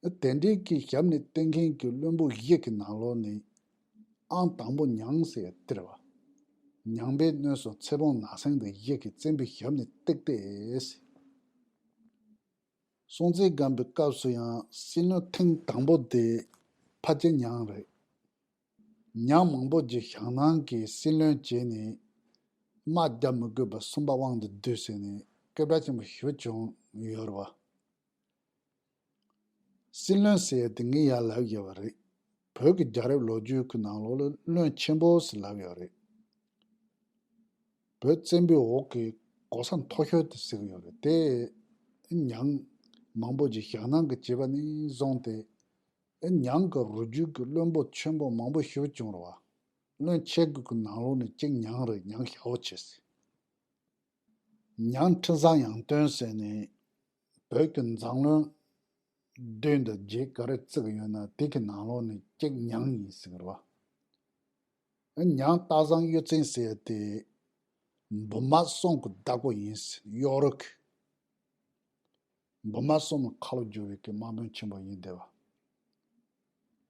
དེ་འདྲའི་གི་ཞབས་ནས་བཏེགས་མཁན་གྱི་བློན་པོ་བཞི་གི་ནང་ལོགས་ནས་ཨང་དང་པོ་མྱང་ཟེར་ཡ་དེ་རེད་བ། མྱང་འབད་ནས་སོང་ཚེ་སྤོང་ནག་སེང་དེ་བཞི་གི་བཙན་པོའི་ཞབས་ནས་བཏེགས་ཏེ། སྲོང་བཙན་སྒམ་པོའི་སྐབས་སུ་ཡང་སྲིད་བློན་ཐེངས་དང་པོ་དེ་ཕལ་ཆེར་མྱང་རེད། མྱང་མང་པོ་ཅིག་ཞང་ནང་གི་སྲིད་བློན་བྱས་ནས་དམག་རྒྱག་མི་དགོས་པར་སུམ་པ་དབང་དུ་བསྡུས་ཟེར་ནས་སྐད་གྲགས་ཆེན་པོ་ཞེ་པོ་བྱུང་ཡོད་རེད་བ། སྲིད་བློན་ཟེར་ཡ་དེ་ངས་ཡར་ལབ་ཡོད་པ་རེད། བོད་ཀྱི་རྒྱལ་རབས་ལོ་རྒྱུས་ཀྱི་ནང་ལོགས་ལ་བློན་ཆེན་པོ་ཟེར་ལབ་ཡོད་རེད། བོད་བཙན་པོའི་འོག་གི་གོ་ས་མཐོ་ཤོས་དེ་ཟེར་གྱི་ཡོད་རེད་དེ། མྱང་མང་པོ་ཅིག་ཞང་ནང་གི་བྱས་པ་ནས་བཟུང་སྟེ། མྱང་གི་རུས་རྒྱུད་ཀྱི་བློན་པོ་ཆེན་པོ་མང་པོ་ཞེ་པོ་བྱུང་རེད་བ། བློན་ཆེ་དགུ་གི་ནང་ལོགས་ནས་གཅིག་མྱང་རེད། མྱང་ཞའོ་ཆེ་ཟེར། མྱང་ཁྲི་བཟང་ཡང་སྟོན་ཟེར་ནས་བོད་ཀྱི་མཛངས་བློན་བདུན་དང་བརྒྱད་ག་རེ་བརྩི་གི་ཡོད་ན་དེ་གི་ནང་ལོགས་ནས་གཅིག་མྱང་ཡིན་ཟེར་གི་རེད་བ། མྱང་སྟག་བཟང་གཡུ་བཙན་ཟེར་ཡ་དེ་འབུམ་མ་གསུམ་གི་བདག་པོ་ཡིན་ཟེར། གཡོག་རུ་གི་འབུམ་མ་གསུམ་ལ་ཁ་ལོ་བསྒྱུར་བའི་གི་དམག་དཔོན་ཆེན་པོ་ཡིན་བསྡད་པ།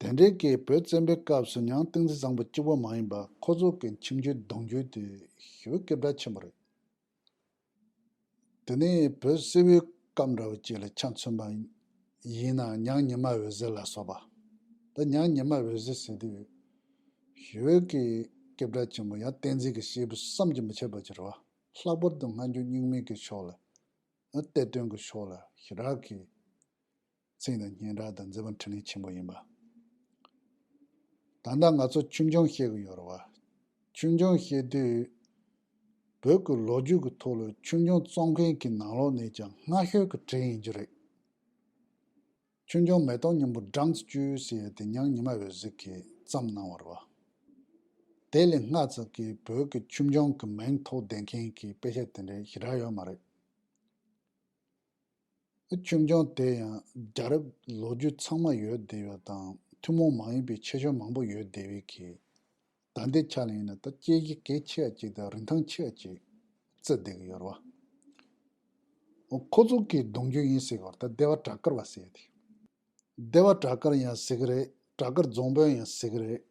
དེ་འདྲའི་གི་བོད་བཙན་པོའི་སྐབས་སུ་མྱང་བསྟན་འཛིན་བཟང་པོ་གཅིག་པོ་མ་ཡིན་པ་ཁོ་ཚོ་གི་ཁྱིམ་རྒྱུད་གདུང་རྒྱུད་དེ་ཞེ་པོ་སྐད་གྲགས་ཆེན་པོ་རེད། དེ་ནས་བོད་སིལ་བུའི་སྐབས་འདྲ་བོ་ཅིག་ལ་ཆ་མཚོན་པ་ཡིན་ན་མྱང་ཉི་མ་འོད་ཟེར་ལ་སོགས་པ། ད་མྱང་ཉི་མ་འོད་ཟེར་ཟེར་དུས་ཞེ་པོ་གི་སྐད་གྲགས་ཆེན་པོ་ཡང་བསྟན་འཛིན་གྱི་སྐྱེས་བུ་བསམ་གྱིས་མི་ཁྱབ་པ་ཅིག་རེད་བ། ལྷག་པར་དུ་སྔ་འགྱུར་རྙིང་མའི་གི་ཕྱོགས་ལ། གཏེར་སྟོན་གྱི་ཕྱོགས་ལ་ཞེ་དྲག་གི་མཚན་དང་སྙན་གྲགས་དང་མཛད་པ་འཕྲིན་ལས་ཆེན་པོ་ཡིན་པ། ད་ལྟ་ང་ཚོ་ཆོས་འབྱུང་བཤད་ཀྱི་ཡོད་རེད་བ། ཆོས་འབྱུང་བཤད་དུས་བོད་ཀྱི་ལོ་རྒྱུས་ཀྱི་ཐོག་ལ་ཆོས་འབྱུང་རྩོམ་མཁན་གྱི་ནང་ལོགས་ནས་ཀྱང་སྔ་ཤོས་ཀྱི་གྲས་ཡིན་རྒྱུ་རེད། ཆོས་འབྱུང་མེ་ཏོག་སྙིང་པོ་སྦྲང་རྩི་བཅུད་ཟེར་ཡ་དེ་མྱང་ཉི་མ་འོད་ཟེར་གྱིས་བརྩམས་གནང་བ་རེད་བ། དེ་ལས་སྔ་ཙམ་གྱི་བོད་ཀྱི་ཆོས་འབྱུང་གི་མིང་ཐོགས་བསྡད་མཁན་གྱི་དཔེ་ཆ་དེ་འདྲ་ཞེ་དྲག་ཡོད་མ་རེད། ཆོས་འབྱུང་དེ་ཡང་རྒྱལ་རབས་ལོ་རྒྱུས་ཚང་མ་ཡོད་བསྡད་ཡོད་དང་ཐུན་མོང་མ་ཡིན་པའི་ཁྱད་ཆོས་མང་པོ་ཡོད་བསྡད་པའི་གི་ད་ལྟའི་ཆ་ལ་ཡིན་ན་ད་དཔྱད་གཞི་གལ་ཆེ་བ་ཅིག་དང་རིན་ཐང་ཆེ་བ་ཅིག་བརྩི་བསྡད་ཀྱི་ཡོད་རེད་བ། ཁོ་ཚོ་གི་གདུང་རྒྱུད་ཡིན་ཟེར་བར་ད་སྡེ་པ་བྲག་དཀར་བ་ཟེར་ཏེ། སྡེ་པ་བྲག་དཀར་ཡང་ཟེར་གི་རེད། བྲག་དཀར་རྫོང་དཔོན་ཡང་ཟེར་གི་རེད།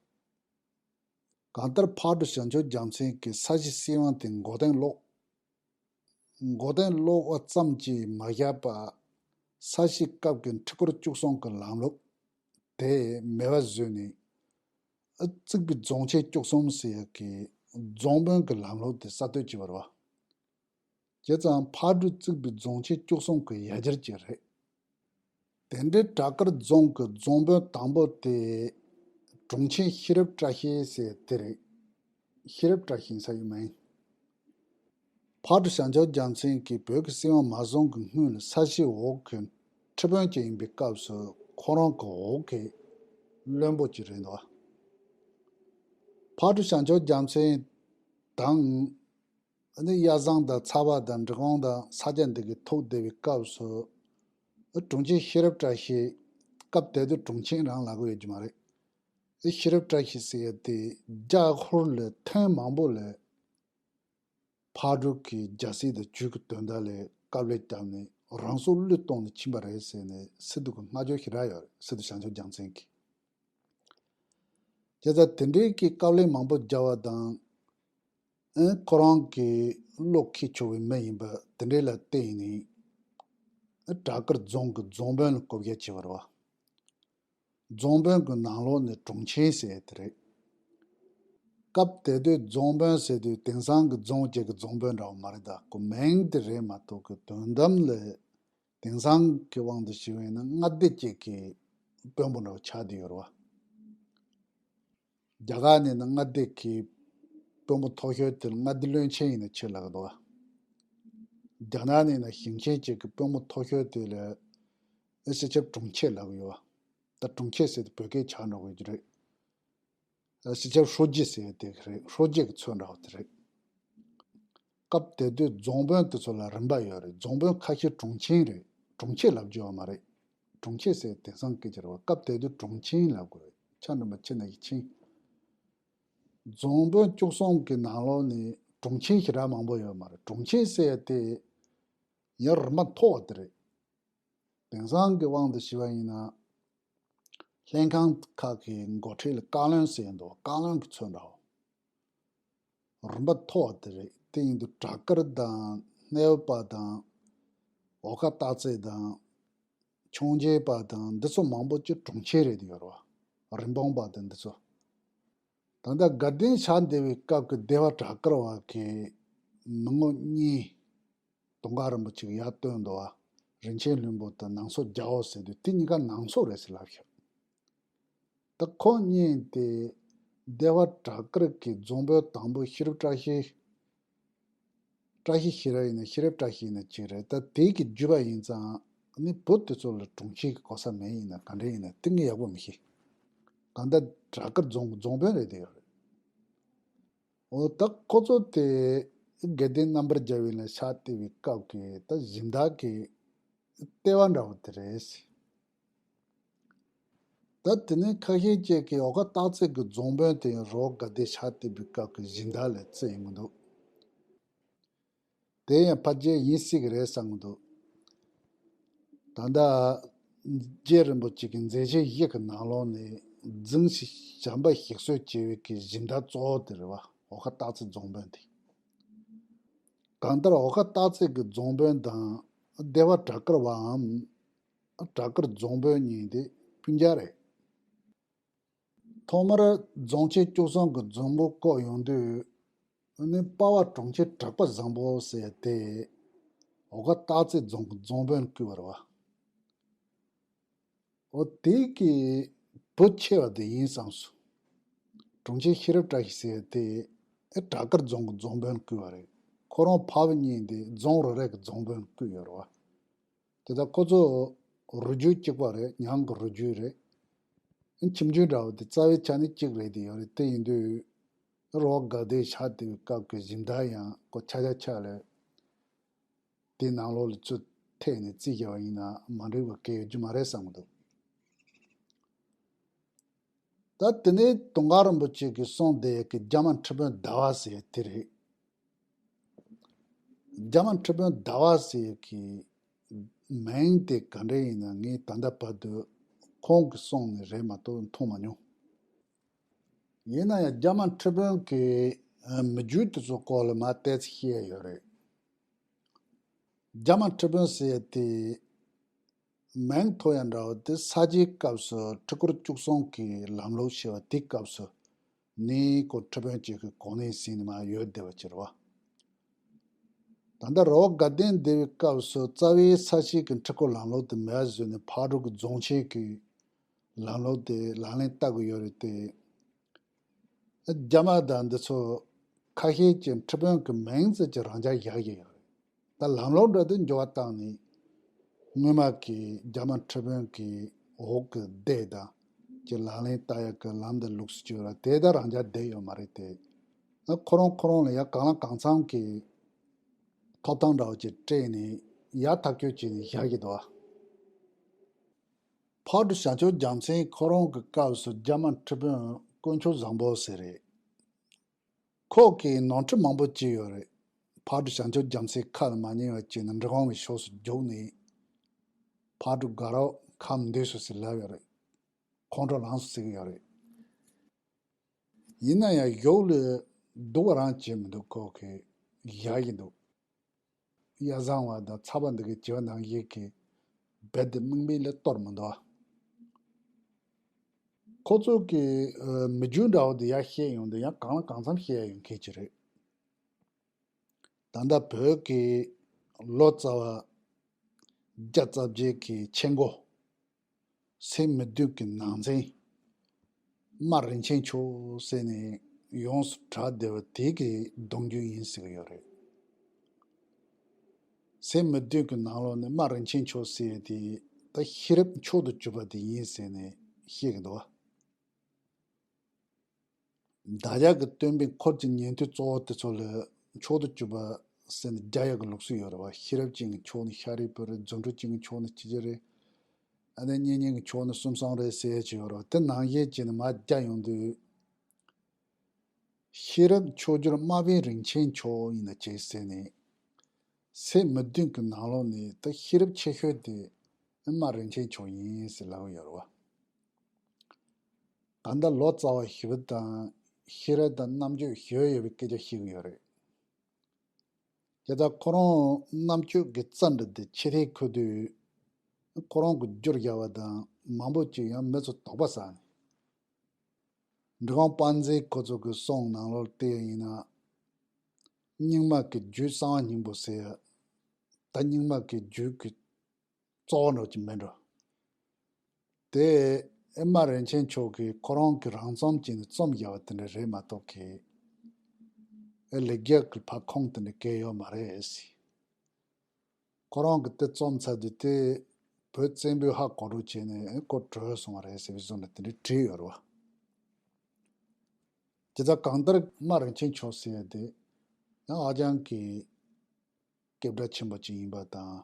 གང་ལྟར་ཕག་གྲུ་བྱང་ཆུབ་རྒྱལ་མཚན་གྱིས་ས་གཞི་སྲིད་དབང་དེ་མགོ་རྟིང་སློག་མགོ་རྟིང་སློག་པ་ཙམ་གྱིས་མ་བཞག་པར་ས་གཞི་སྐབས་ཀྱི་ཁྲི་སྐོར་བཅུ་གསུམ་གྱི་ལམ་ལུགས་དེ་མེད་པ་བཟོས་ནས། རྩིག་པའི་རྫོང་ཆེན་བཅུ་གསུམ་ཟེར་ཡག་གི་རྫོང་དཔོན་གྱི་ལམ་ལུགས་དེ་གསར་གཏོད་བྱས་པ་རེད་བ། བྱས་ཙང་ཕག་གྲུ་རྩིག་པའི་རྫོང་ཆེན་བཅུ་གསུམ་གྱི་ཡ་གྱལ་ཅིག་རེད། དེ་འདྲའི་བྲག་དཀར་རྫོང་གི་རྫོང་དཔོན་དང་པོ་དེ་དྲུང་ཆེན་ཤེས་རབ་བཀྲ་ཤིས་ཟེར་དེ་རེད། ཤེས་རབ་བཀྲ་ཤིས་ཟེར་ཡོད་མིན། ཕག་གྲུ་བྱང་ཆུབ་རྒྱལ་མཚན་གྱིས་བོད་ཀྱི་སྲིད་དབང་མ་བཟུང་གི་སྔོན་ལ་ས་གཞིའི་འོག་གི་ཁྲི་དཔོན་ཅིག་ཡིན་པའི་སྐབས་སུ་ཁོ་རང་གི་འོག་གི་བློན་པོ་ཅིག་རེད་འདུག་ཕག་གྲུ་བྱང་ཆུབ་རྒྱལ་མཚན་དང་། ཨ་ནི་གཡའ་བཟང་དང་ཚ་བ་དང་འབྲི་གུང་དང་ས་སྐྱ་འདི་གི་ཐུག་བསྡད་པའི་སྐབས་སུ། ཨ་དྲུང་ཆེ་ཤེས་རབ་བཀྲ་ཤིས། སྐབས་དེ་དུས་དྲུང་ཆེན་རང་ལབ་ཀྱི་ཡོད་ཀྱི་མ་རེད། ཨ་ཤེས་རབ་བཀྲ་ཤིས་ཟེར་ཡ་དེ་རྒྱ་ཧོར་ལ་ཐེངས་མང་པོ་ལ་ཕག་གྲུ་གི་རྒྱལ་སྲིད་དང་ཇུས་ཀྱི་དོན་དག་ལ་དཀའ་ལས་བརྒྱབ་ནས་རང་སྲོག་བློས་གཏོང་ནས་ཕྱིན་པ་རེད་ཟེར་ནས་སི་ཏུ་གི་བསྔགས་བརྗོད་ཞེ་དྲག་ཡོད་རེད། སི་ཏུ་བྱང་ཆུབ་རྒྱལ་མཚན་གྱིས། བྱས་ཙང་དེ་འདྲའི་གི་དཀའ་ལས་མང་པོ་བརྒྱབ་པ་དང་། ཨེ་ཁོ་རང་གི་བློ་འཁེལ་ཆོག་པའི་མི་ཡིན་པ་དེ་འདྲའི་ལ་བརྟེན་ནས། ཨེ་བྲག་དཀར་རྫོང་གི་རྫོང་དཔོན་ལ་བསྐོ་བཞག་བྱས་པ་རེད་བ། རྫོང་དཔོན་གྱི་ནང་ལོགས་ནས་དྲུང་ཆེན་ཟེར་དེ་རེད། སྐབས་དེ་དུས་རྫོང་དཔོན་ཟེར་དུས་དེང་སང་གི་རྫོང་བཅས་ཀྱི་རྫོང་དཔོན་འདྲ་བོ་མ་རེད། ད་ཁོ་མིང་དེ་རེད་མ་གཏོགས་ཀྱི་དོན་དམ་ལ། དེང་སང་གི་དབང་དུ་བྱས་པ་ཡིན་ན་མངའ་སྡེ་གཅིག་གི་དཔོན་པོ་འདྲ་བོ་ཆགས་བསྡད་ཡོད་རེད་བ། རྒྱ་གར་ནས་ན་མངའ་སྡེ་གི་དཔོན་པོ་མཐོ་ཤོས་དེ་ལ་མངའ་སྡེ་བློན་ཆེན་ཡིན་ན་ཆེ་ལབ་ཀྱི་འདུག་བ། རྒྱ་ནག་ནས་ན་ཞིང་ཆེན་གཅིག་གི་དཔོན་པོ་མཐོ་ཤོས་དེ་ལ་སྤྱི་ཁྱབ་དྲུང་ཆེ་ལབ་ཀྱི་ཡོད་བ། ད་དྲུང་ཆེ་ཟེར་དེ་བོད་སྐད་ཆགས་འགྲོ་གི་རེད། སྤྱི་ཁྱབ་ཧྲུའུ་ཅི་ཟེར་དེ་རེད། ཧྲུའུ་ཅི་གི་ཚོད་འདྲ་བོ་དེ་རེད། སྐབས་དེ་དུས་རྫོང་དཔོན་དེ་ཚོ་ལ་རིམ་པ་ཡོད་རེད། རྫོང་དཔོན་ཁ་ཤས་དྲུང་ཆེན་རེད། དྲུང་ཆེ་ལབ་རྒྱུ་ཡོད་མ་རེད། དྲུང་ཆེ་ཟེར་དེང་སང་སྐད་ཆ་རེད་བ། སྐབས་དེ་དུས་དྲུང་ཆེན་ལབ་དགོས་རེད། ཆ་འདྲ་མ་ཆེ་ན་ཡི་ཆེན། རྫོང་དཔོན་བཅུ་གསུམ་གི་ནང་ལོགས་ནས་དྲུང་ཆེན་ཞེ་དྲག་མང་པོ་ཡོད་མ་རེད། དྲུང་ཆེ་ཟེར་དེ་ཡང་རིམ་པ་མཐོ་བ་དེ་རེད། དེང་སང་གི་དབང་དུ་བྱས་པ་ཡིན་ན། ལྷན་ཁང་ཁག་གི་འགོ་ཁྲིད་ལ་བཀའ་བློན་ཟེར་འདུག་བཀའ་བློན་གྱི་ཚོད་འདྲ་བོ། རིམ་པ་མཐོ་བ་དེ་རེད། དེ་ཡིན་དུས་བྲག་དཀར་དང་སྣེའུ་པ་དང་འོ་ཁ་སྟག་རྩེ་དང་ཆུང་བྱེད་པ་དང་འདི་ཚོ་མང་པོ་ཅིག་གྲོང་ཁྱེར་རེད་ཡོད་རེད་བ། རིན་སྤུངས་པ་དང་འདི་ཚོ། ད་ལྟ་དགའ་ལྡན་ཕྱག་འདེབས་པའི་སྐབས་ཀྱི་སྡེ་པ་བྲག་དཀར་བ་གི་མི་ངོ་གཉིས། དུང་དཀར་རིན་པོ་ཆེ་གིས་ཡར་བཏོན་འདུག་བ། རིན་ཆེན་ལྷུན་པོ་དང་ནང་སོ་རྒྱལ་པོ་ཟེར་དུས་དེ་གཉིས་ཀ་ནང་སོ་རེད་ཟེར་ལབ་ཤག་ད་ཁོ་གཉིས་དེ་སྡེ་པ་བྲག་དཀར་གྱི་རྫོང་དཔོན་དང་པོ་ཤེས་རབ་བཀྲ་ཤིས། བཀྲ་ཤིས་ཤེས་རབ་ཡིན་ན་ཤེས་རབ་བཀྲ་ཤིས་ཡིན་ན་གཅིག་རེད། ད་དེ་གི་རྒྱུད་པ་ཡིན་ཙང་ནི་བུ་དེ་ཚོ་ལ་གྲོང་ཁྱེར་གྱི་གོ་ས་མེད་ཡིན་ན་ག་འདྲ་ཡིན་ན་དེ་ངས་ཡག་པོ་མི་ཤེས། གང་ལྟར་བྲག་དཀར་རྫོང་རྫོང་དཔོན་རེད་དེ་ཡོད་རེད། འོ་ད་ཁོ་ཚོ་དེ་དགེ་ལྡན་རྣམ་པར་རྒྱལ་བའི་ལ་ཕྱག་བཏབ་པའི་སྐབས་ཀྱི་ད་སྦྱིན་བདག་གི་ལྟེ་བ་འདྲ་བོ་དེ་རེད། ད་དེ་ནས་ཁ་ཤས་ཅིག་གིས་འོ་ཁ་སྟག་རྩེ་གི་རྫོང་དཔོན་དེ་ཡང་རི་བོ་དགའ་ལྡན་ཕྱག་བཏབ་པའི་སྐབས་ཀྱི་སྦྱིན་བདག་ལ་བརྩི་ཡོང་གི་འདུག་དེ་ཡང་ཕལ་ཆེར་ཡིན་སྲིད་ཀྱི་རེད་བསམ་གྱི་འདུག་ད་ལྟ་རྗེ་རིན་པོ་ཆེ་གི་མཛད་བྱེད་བཞི་གི་ནང་ལོགས་ནས་རྫིང་ཞིག་བྱམས་པ་ཞིག་གསོ་བྱེད་པའི་གི་སྦྱིན་བདག་གཙོ་བོ་དེ་རེད་བ། འོ་ཁ་སྟག་རྩེ་རྫོང་དཔོན་དེ། གང་ལྟར་འོ་ཁ་སྟག་རྩེ་གི་རྫོང་དཔོན་དང་སྡེ་པ་བྲག་དཀར་བའམ་བྲག་དཀར་རྫོང་དཔོན་གཉིས་དེ་སྤུན་ཀྱག་རེད། ཐོག་མར་རྫོང་ཆེན་བཅུ་གསུམ་གྱི་རྫོང་མགོ་བསྐོར་ཡོང་དུས་ནི་སྤ་བ་གྲོང་ཁྱེར་གྲགས་པ་བཟང་པོ་ཟེར་ཏེ་འོ་ཁ་སྟག་རྩེ་རྫོང་གི་རྫོང་དཔོན་བསྐོས་པ་རེད་བ། འོ་དེ་གི་བུ་ཆེ་བ་དེ་ཡིན་བསམས་སོང་། གྲོང་ཁྱེར་ཤེས་རབ་བཀྲ་ཤིས་ཟེར་ཏེ་ཨེ་བྲག་དཀར་རྫོང་གི་རྫོང་དཔོན་བསྐོས་པ་རེད། ཁོ་རང་ཕ་བུ་གཉིས་དེ་རྫོང་རེ་རེ་གི་རྫོང་དཔོན་བསྐོས་ཡོད་རེད་བ། དེ་ལྟར་ཁོ་ཚོ་རུས་རྒྱུད་གཅིག་པ་རེད། ཉང་གི་རུས་རྒྱུད་རེད། ཁྱིམ་རྒྱུད་འདྲ་བོ་དེ་རྩ་བའི་ཆ་ནས་གཅིག་རེད་དེ་ཡོད་རེད། དེ་ཡིན་དུས་རི་བོ་དགའ་ལྡན་ཕྱག་བཏབ་པའི་སྐབས་ཀྱི་སྦྱིན་བདག་ཡང་ཁོ་ཆ་ཆ་ཆ་ལས་དེ་ནང་ལོགས་ལ་ཚུར་ཐེགས་ནས་རྩིས་རྒྱག་པ་ཡིན་ན་མ་འགྲིག་པ་གང་ཡང་ཡོད་རྒྱུ་མ་རེད་བསམ་གྱི་འདུག་ད་དེ་ནས་དུང་དཀར་རིན་པོ་ཆེ་གིས་གསུངས་བསྡད་ཀྱི་རྒྱ་དམར་ཁྲི་དཔོན་ཟླ་བ་ཟེར་དེ་རེད། རྒྱ་དམར་ཁྲི་དཔོན་ཟླ་བ་ཟེར་གྱི་མིང་དེ་ག་འདྲ་ཡིན་ན་ངས་ད་ལྟ་བར་དུ་ཁོང་གིས་གསུངས་ནས་རེད་མ་གཏོགས་མཐོང་མ་མྱོང་། ཡིན་ན་ཡང་རྒྱ་དམར་ཁྲི་དཔོན་གྱི་མི་རྒྱུད་དེ་ཚོ་སྐོར་ལ་མར་ཏོག་ཙམ་བཤད་ཡ་ཡོད་རེད། རྒྱ་དམར་ཁྲི་དཔོན་ཟེར་ཡ་དེ། མིང་ཐོགས་ཡ་འདྲ་བོ་དེ་ས་སྐྱའི་སྐབས་སུ་ཁྲི་སྐོར་བཅུ་གསུམ་གྱི་ལམ་ལུགས་ཞེས་པ་དེའི་སྐབས་སུ་ནི་ཁོ་ཁྲི་དཔོན་གཅིག་གི་གོ་གནས་ཟིན་ནས་མར་ཡོད་བསྡད་པ་ཅིག་རེད་བ། ད་ལྟ་རི་བོ་དགའ་ལྡན་སྡེ་བའི་སྐབས་སུ་རྩ་བའི་ས་སྐྱའི་གི་ཁྲི་སྐོར་ལམ་ལུགས་དེ་མེད་པ་བཟོས་ནས་ཕག་གྲུ་གི་རྫོང་ཆེན་གྱི་ལམ་ལུགས་དེ་ལག་ལེན་བསྟར་གི་ཡོད་རེད་དེ། རྒྱ་དམར་དང་འདི་ཚོ་ཁ་ཤས་ཀྱིས་ཁྲི་དཔོན་གྱི་མིང་ཙམ་གྱི་རང་འཇགས་བཞག་གི་ཡོད་རེད། ད་ལམ་ལུགས་འདྲ་དེ་འགྱུར་བ་བཏང་ནས་སྔོན་མ་གི་རྒྱ་དམར་ཁྲི་དཔོན་གྱི་འོག་གི་སྡེ་དང་གི་ལག་ལེན་བསྟར་ཡག་གི་ལམ་དང་ལུགས་སྲོལ་བྱས་པ་དེ་ད་རང་འཇགས་བསྡད་ཡོད་མ་རེད་དེ། ང་ཁོ་རང་ཁོ་རང་ལ་ཡ་གང་ལ་གང་འཚམ་གྱི་ཐོབ་ཐང་འདྲ་བོ་ཅིག་སྤྲད་ནས་ཡ་ཐག་གཅོད་བྱས་ནས་བཞག་གི་འདུག་ཨ། ཕག་གྲུ་བྱང་ཆུབ་རྒྱལ་མཚན་ཁོ་རང་གི་སྐབས་སུ་རྒྱ་དམར་ཁྲི་དཔོན་དཀོན་མཆོག་བཟང་པོ་ཟེར་རེད། ཁོ་གིས་ནོར་འཁྲུལ་མང་པོ་བྱས་ཡོད་རེད། ཕག་གྲུ་བྱང་ཆུབ་རྒྱལ་མཚན་ཁ་ལ་མ་ཉན་པ་བྱས་ནས་འབྲི་གུང་གི་ཕྱོགས་སུ་རྒྱུགས་ནས་ཕག་གྲུ་དགའ་རབ་ཁ་མི་འདོད་སོ་ཟེར་ལབ་ཡོད་རེད། ཁོང་ཁྲོ་ལངས་སོ་ཟེར་གི་ཡོད་རེད། ཡིན་ན་ཡང་གཞུག་ལ་སྡུག་པ་རང་བྱས་མི་འདུག་ཁོ་གིས་བཞག་གི་འདུག་གཡའ་བཟང་བ་དང་ཚ་བ་འདི་གའི་བྱེད་པ་ནང་བཞིན་གྱི་རྦད་དེ་དམིགས་མེད་ལ་གཏོར་མི་འདུག་ཁོ་ཚོ་གི་ཨ་མི་རྒྱུད་འདྲ་བོ་དེ་ཡར་བཤད་ཡོང་དུས་ཡང་གང་ལ་གང་འཚམ་བཤད་ཡ་ཡོང་མཁན་ཅིག་རེད། ད་ལྟ་བོད་ཀྱི་ལོ་ཙཱ་བ་བརྒྱ་རྩ་བརྒྱད་ཀྱི་མཆན་འགོད། སེམས་མི་བདུན་གྱི་ནང་ཚན། རྨ་རིན་ཆེན་མཆོག་ཟེར་ནས་ཡོངས་སུ་གྲགས་བསྡད་པ་དེ་གི་གདུང་རྒྱུད་ཡིན་ཟེར་གྱི་ཡོད་རེད། སེམས་མི་བདུན་གྱི་ནང་ལོགས་ནས་རྨ་རིན་ཆེན་མཆོག་ཟེར་ཡས་དེ་ད་ཤེས་རབ་མཆོག་ཏུ་གྱུར་པ་དེ་ཡིན་ཟེར་ནས་བཤད་ཀྱི་འདུག་བ། བདག་ཅག་གི་སྟོན་པའི་འཁོར་གྱི་ཉན་ཐོས་གཙོ་བོ་དེ་ཚོ་ལ་མཆོག་ཏུ་གྱུར་པ་ཟེར་ནས་རྒྱ་ཡག་གི་ལུགས་སྲོལ་ཡོད་རེད་བ། ཤེས་རབ་ཅན་གྱི་མཆོག་ནི་ཤཱ་རིའི་བུ་རེད། རྫུ་འཕྲུལ་ཅན་གྱི་མཆོག་ནི་ཁྱི་རྒྱུད་རེད། ཨ་ནི་བསྙེན་གནས་ཀྱི་མཆོག་ནི་གསུམ་གསུམ་རེད་ཟེར་ཡས་ཅིག་ཡོད་རེད་བ། དེ་ནང་བཞིན་བྱས་ནས་མར་རྒྱ་ཡོང་དུས། ཤེས་རབ་མཆོག་གྱུར་རྨ་བྱའི་རིན་ཆེན་མཆོག་ཡིན་ན་བྱས་ཟེར་ནས། སེམས་མི་བདུན་གྱི་ནང་ལོགས་ནས་ད་ཤེས་རབ་ཆེ་ཤོས་དེ་རྨ་རིན་ཆེན་མཆོག་ཡིན་ཟེར་ལབ་ཀྱི་ཡོད་རེད་བ། ད་ལྟ་ལོ་ཙཱ་བ་ཞི་བ་དང་ཤེས་རབ་དང་རྣམ་དཔྱོད་ཞི་བ་ཡོད་པའི་སྐད་ཆ་བཤད་ཀྱི་ཡོད་རེད། དེ་ལྟར་ཁོ་རང་རྣམ་དཔྱོད་ཀྱི་རྩ་འདི་དེ་ཕྱི་ཐལ་ཁུར་དུས། ཁོ་རང་གི་བསྒྱུར་བཞག་པ་དང་མང་པོ་ཅིག་ཡང་མི་ཚོ་དོགས་པ་ཟ་ནས། འབྲི་གུང་དཔལ་འཛིན་ཁོ་ཚོ་གི་གསུང་ནང་ལོགས་བལྟས་ཡིན་ན། རྙིང་མ་གི་རྒྱུད་གསང་བ་སྙིང་པོ་ཟེར་ཡ། ད་རྙིང་མ་གི་རྒྱུད་ཀྱི་རྩ་བ་འདྲ་ཅིག་མིན་འགྲོ། དེ་ཨེ་མ་རིན་ཆེན་མཆོག་གིས་ཁོ་རང་གི་རང་རྩོམ་བྱས་ནས་རྩོམ་བཞག་པ་དེ་འདྲ་རེད་མ་གཏོགས་གི། ཨེ་ལེགས་སྦྱར་གྱི་ཕར་ཁུངས་དེ་འདྲ་གང་ཡང་ཡོད་མ་རེད་ཟེར། ཁོ་རང་གིས་དེ་རྩོམ་ཚར་དུས་དེ་བོད་བཙན་པོས་ཧ་གོ་རོགས་བྱས་ནས་ཨེ་ཁོ་བྲོས་སོང་བ་རེད་ཟེར་བའི་བཟོ་འདྲ་དེ་འདྲ་བྲིས་ཡོད་རེད་བ། དེ་ལྟར་གང་ལྟར་ཨེ་མ་རིན་ཆེན་མཆོག་ཟེར་ཡ་དེ་ཡང་ཧ་ཅང་གི་སྐད་གྲགས་ཆེན་པོ་ཅིག་ཡིན་པ་དང་།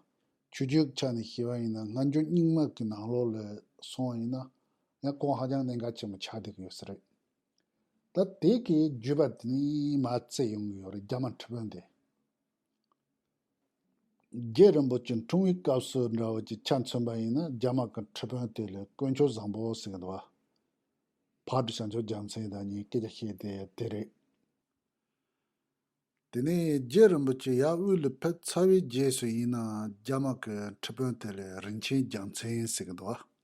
ཆོས་བརྒྱུད་ཆ་ནས་བཤད་པ་ཡིན་ན་སྔ་འགྱུར་རྙིང་མ་གི་ནང་ལོགས་ལ་སོང་བ་ཡིན་ན་ཡང་ཁོང་ཧ་ཅང་གནད་འགག་ཆེན་པོ་ཆགས་བསྡད་ཀྱི་ཡོད་ས་རེད། ད་དེ་གི་བརྒྱུད་པ་དེ་ནས་མར་བརྩིས་ཡོང་གི་ཡོད་རེད། རྒྱ་མ་ཁྲི་དཔོན་དེ། རྗེ་རིན་པོ་ཆེ་འཁྲུངས་པའི་སྐབས་སུ་འདྲ་བོ་ཅིག་ཆ་མཚོན་པ་ཡིན་ན་རྒྱ་མ་གི་ཁྲི་དཔོན་དེ་ལ་དཀོན་མཆོག་བཟང་པོ་ཟེར་གི་འདུག་བ། ཕག་གྲུ་བྱང་ཆུབ་རྒྱལ་མཚན་དང་གཉིས་སྐད་ཆ་བཤད་དེ་དེ་རེད། དེ་ནས་རྗེ་རིན་པོ་ཆེ་ཡར་དབུས་ལ་ཕེབས་ཚར་བའི་རྗེས་སུ་ཡིན་ན་རྒྱ་མ་གི་ཁྲི་དཔོན་དེ་ལ་རིན་ཆེན་རྒྱལ་མཚན་ཟེར་གི་འདུག་བ།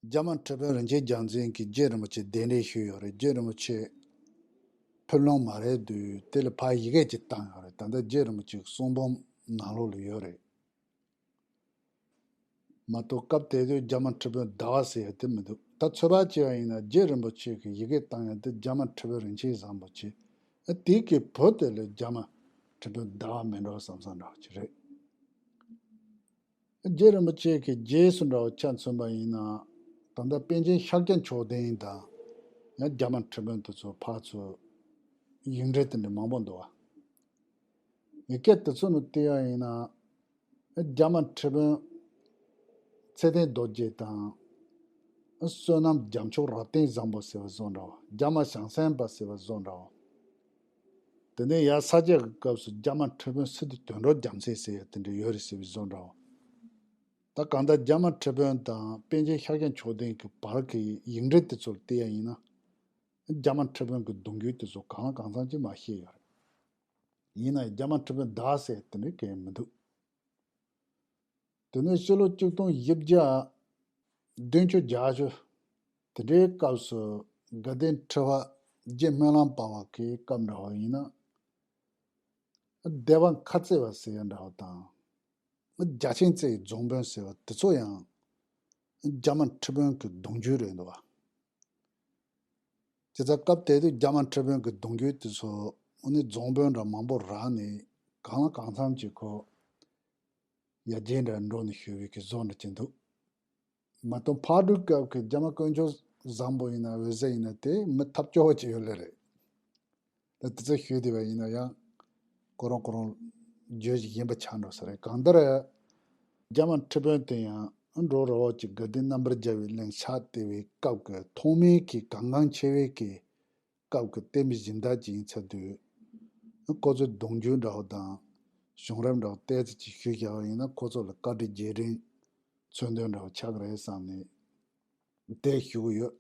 རྒྱ་མ་ཁྲི་དཔོན་རིན་ཆེན་རྒྱལ་མཚན་གྱིས་རྗེ་རིན་པོ་ཆེ་གདན་འདྲེན་ཞུས་ཡོད་རེད། རྗེ་རིན་པོ་ཆེ་ཕེབས་ལོང་མ་རེད་དུས་དེ་ལ་ཕར་ཡི་གེ་ཅིག་བཏང་ཡོད་རེད། ད་ལྟ་རྗེ་རིན་པོ་ཆེའི་གསུང་འབུམ་ནང་ལོགས་ལ་ཡོད་རེད། མ་གཏོགས་སྐབས་དེ་དུས་རྒྱ་མ་ཁྲི་དཔོན་ཟླ་བ་ཟེར་ཡ་དེ་མི་འདུག་ད་ཚོད་དཔག་བྱས་པ་ཡིན་ན་རྗེ་རིན་པོ་ཆེ་གིས་ཡི་གེ་བཏང་ཡ་དེ་རྒྱ་མ་ཁྲི་དཔོན་རིན་ཆེན་བཟང་པོ་ཆེ། ཨ་དེ་གི་བུ་དེ་ལ་རྒྱ་མ་ཁྲི་དཔོན་ཟླ་བ་མིན་འགྲོ་བསམ་བསམ་འདྲ་བ་ཅིག་རེད། རྗེ་རིན་པོ་ཆེ་གི་རྗེས་སུ་འདྲ་བོ་ཆ་མཚོན་པ་ཡིན་ན། ད་ལྟ་པཎ་ཆེན་ཤཱཀྱ་མཆོག་ལྡན་དང་། ཡང་རྒྱ་མ་ཁྲི་དཔོན་དེ་ཚོ་ཕར་ཚུར་ཡིག་འབྲེལ་དེ་འདྲ་མང་པོ་འདུག་བ། ཡི་གེ་དེ་ཚོ་ནང་བལྟས་པ་ཡིན་ན། རྒྱ་མ་ཁྲི་དཔོན་ཚེ་བརྟན་རྡོ་རྗེ་དང་། བསོད་ནམས་རྒྱལ་མཆོག་རབ་བརྟན་བཟང་པོ་ཟེར་བ་བཟོ་འདྲ་བ། རྒྱ་མ་བྱང་སེམས་དཔའ་ཟེར་བ་བཟོ་འདྲ་བ། དེ་ནས་ཡར་ས་སྐྱ་གི་སྐབས་སུ་རྒྱ་མ་ཁྲི་དཔོན་སི་ཏུ་དོན་གྲུབ་རྒྱལ་མཚན་ཟེར་ཡ་དེ་འདྲ་ཡོད་རེད་ཟེར་བའི་བཟོ་འདྲ་བ། ད་གང་ལྟར་རྒྱ་མ་ཁྲི་དཔོན་དང་པཎ་ཆེན་ཤཱཀྱ་མཆོག་ལྡན་གྱི་བར་གྱི་ཡིག་འབྲེལ་དེ་ཚོར་བལྟས་ཡ་ཡིན་ན། རྒྱ་མ་ཁྲི་དཔོན་གྱི་གདུང་རྒྱུད་དེ་ཚོ་གང་ལ་གང་འཚམ་ཅིག་མར་བཤད་ཡོད་རེད། ཡིན་ན་ཡང་རྒྱ་མ་ཁྲི་དཔོན་ཟླ་བ་ཟེར་དེ་འདྲ་གང་ཡང་མི་འདུག་དེ་ནས་ཕྱི་ལོ་གཅིག་སྟོང་བཞི་བརྒྱ་བདུན་ཅུ་གྱ་བཞི་དེ་འདྲའི་སྐབས་སུ་དགའ་ལྡན་ཁྲི་པ་རྗེ་སྨོན་ལམ་དཔལ་བ་གི་སྐབས་འདྲ་བ་ཡིན་ན། སྡེ་པ་མཁར་རྩེ་བ་ཟེར་ཡ་འདྲ་བ་དང་། རྒྱ་ཆེན་རྩེའི་རྫོང་དཔོན་ཟེར་བ་དེ་ཚོ་ཡང་རྒྱ་མ་ཁྲི་དཔོན་གྱི་གདུང་རྒྱུད་རེད་འདུག་བ། དེ་ལྟར་སྐབས་དེ་དུས་རྒྱ་མ་ཁྲི་དཔོན་གྱི་གདུང་རྒྱུད་དེ་ཚོ་ཨ་ནི་རྫོང་དཔོན་འདྲ་མང་པོ་རག་ནས་གང་ལ་གང་འཚམ་གྱིས་ཁོ་ཡར་རྒྱས་འདྲ་འགྲོ་ནས་ཞུ་བའི་གི་བཟོ་འདྲ་ཅིག་འདུག་མ་གཏོགས་ཕག་གྲུའི་སྐབས་ཀྱི་རྒྱ་མ་དཀོན་མཆོག་བཟང་པོ་ཡིན་ན་འོད་ཟེར་ཡིན་ན་དེ་མི་ཐབས་སྐྱོ་བོ་ཅིག་ཡོད་ལེ་རེད། ད་དེ་ཚོ་ཞུས་བསྡད་པ་ཡིན་ན་ཡང་ཁོ་རང་ཁོ་རང་བརྗོད་ཅིག་ཡིན་པ་ཆགས་འགྲོ་ས་རེད། གང་ལྟར་རྒྱ་མ་ཁྲི་དཔོན་དེ་ཡང་འགྲོ་ར་བ་ཅིག་དགའ་ལྡན་རྣམ་པར་རྒྱལ་བའི་གླིང་ཆགས་བསྡད་པའི་སྐབས་ཀྱི་ཐོག་མའི་གི་གལ་འགངས་ཆེ་བའི་གི་སྐབས་ཀྱི་བསྟན་པའི་སྦྱིན་བདག་ཅིག་ཡིན་ཚར་དུས། ཁོ་ཚོའི་གདུང་རྒྱུད་འདྲ་བོ་དང་བྱུང་རབས་འདྲ་བོ་ཏོག་ཙམ་ཅིག་ཞུས་བཞག་པ་ཡིན་ན་ཁོ་ཚོ་ལ་བཀའ་དྲིན་རྗེས་དྲན་མཚོན་དོན་འདྲ་བོ་ཆགས་ཀྱི་རེད་བསམ་ནས་དེ་ཞུ་གི་ཡོད།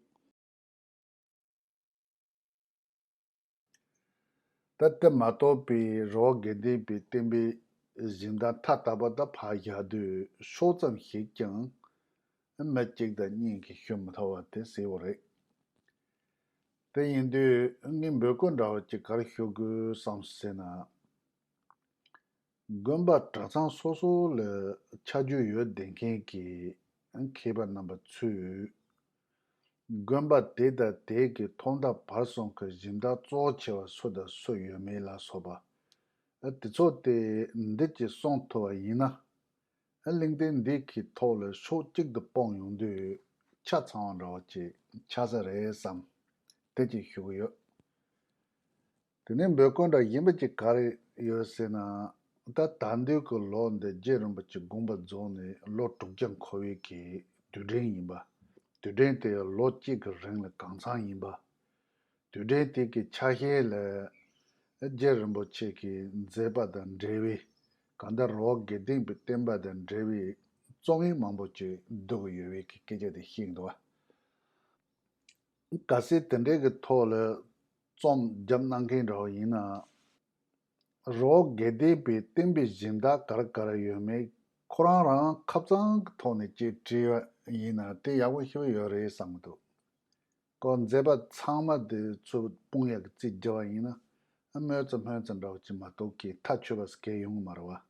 ད་དེ་མ་གཏོགས་པའི་རི་བོ་དགེ་ལྡན་པའི་བསྟན་པའི་སྦྱིན་བདག་མཐའ་དག་པ་ད་ཕར་བཞག་དུས་ཕྱོགས་ཙམ་ཞིག་ཀྱང་མི་གཅིག་དང་གཉིས་ཀྱིས་ཞུ་མི་ཐུབ་པ་དེ་གསལ་བོ་རེད། དེ་ཡིན་དུས་ངས་འབོད་སྐུལ་འདྲ་བོ་ཅིག་ག་རེ་ཞུ་དགོས་བསམ་ཟེར་ན། དགོན་པ་གྲྭ་ཚང་སོ་སོ་ལ་ཆ་རྒྱུས་ཡོད་བསྡད་མཁན་གྱི་མཁས་པ་རྣམ་པ་ཚོས། དགོན་པ་དེ་དང་དེ་གི་ཐོག་མཐའ་བར་གསུམ་གྱི་སྦྱིན་བདག་གཙོ་ཆེ་བ་སུ་དང་སུ་ཡོད་མེད་ལ་སོགས་པ། དེ་ཚོ་དེ་འདི་གཅིག་གསུང་ཐུབ་པ་ཡིན་ན། གླེང་སྟེགས་འདི་གི་ཐོག་ལ་ཕྱོགས་གཅིག་ཏུ་སྤུངས་ཡོང་དུས་ཆ་ཚང་བ་འདྲ་བ་ཅིག་ཆགས་ས་རེད་བསམ། དེ་གཅིག་ཞུ་གི་ཡོད། དེ་ནས་འབོད་སྐུལ་འདྲ་ཡིན་པ་ཅིག་ག་རེ་ཡོད་ཟེར་ན། ད་ད་འདོད་ཀྱི་ལོ་འདི་རྗེ་རིན་པོ་ཆེ་དགོངས་པ་རྫོགས་ནས་ལོ་དྲུག་བརྒྱ་འཁོར་བའི་གི་དུས་དྲན་ཡིན་པ། དུས་དྲན་དེ་ལོ་གཅིག་གི་རིང་ལ་གང་འཚམ་ཡིན་པ། དུས་དྲན་དེ་གི་ཆ་ཤས་ལ་རྗེ་རིན་པོ་ཆེ་གི་མཛད་པ་དང་འབྲེལ་བའི་གང་ལྟར་རི་བོ་དགེ་ལྡན་པའི་བསྟན་པ་དང་འབྲེལ་བའི་རྩོམ་ཡིག་མང་པོ་ཅིག་འདུག་ཡོད་པའི་གི་སྐད་ཆ་དེ་ཤེས་འདུག་བ། གལ་སྲིད་དེ་འདྲའི་གི་ཐོག་ལ་རྩོམ་བརྒྱབ་གནང་མཁན་འདྲ་བ་ཡིན་ན། རི་བོ་དགེ་ལྡན་པའི་བསྟན་པའི་གཞི་བདག་ག་རེ་ག་རེ་ཡོད་མེད་ཁོ་རང་རང་ཁ་སང་གི་ཐོག་ནས་ཅིག་བྲིས་པ་ཡིན་ན་དེ་ཡག་པོ་ཞེ་པོ་ཡོད་རེད་བསམ་གི་འདུག་ཁོ་མཛད་པ་ཚང་མ་དེ་ཚུར་སྤུངས་ཡག་གི་རྩིས་རྒྱག་པ་ཡིན་ན་སྨོན་ཚིག་སྨོན་ཚིག་འདྲ་བོ་ཅིག་མ་གཏོགས་ཀྱི་མཐའ་ཆོད་པ་ཟེར་མཁན་ཡོང་གི་མ་རེད་བ།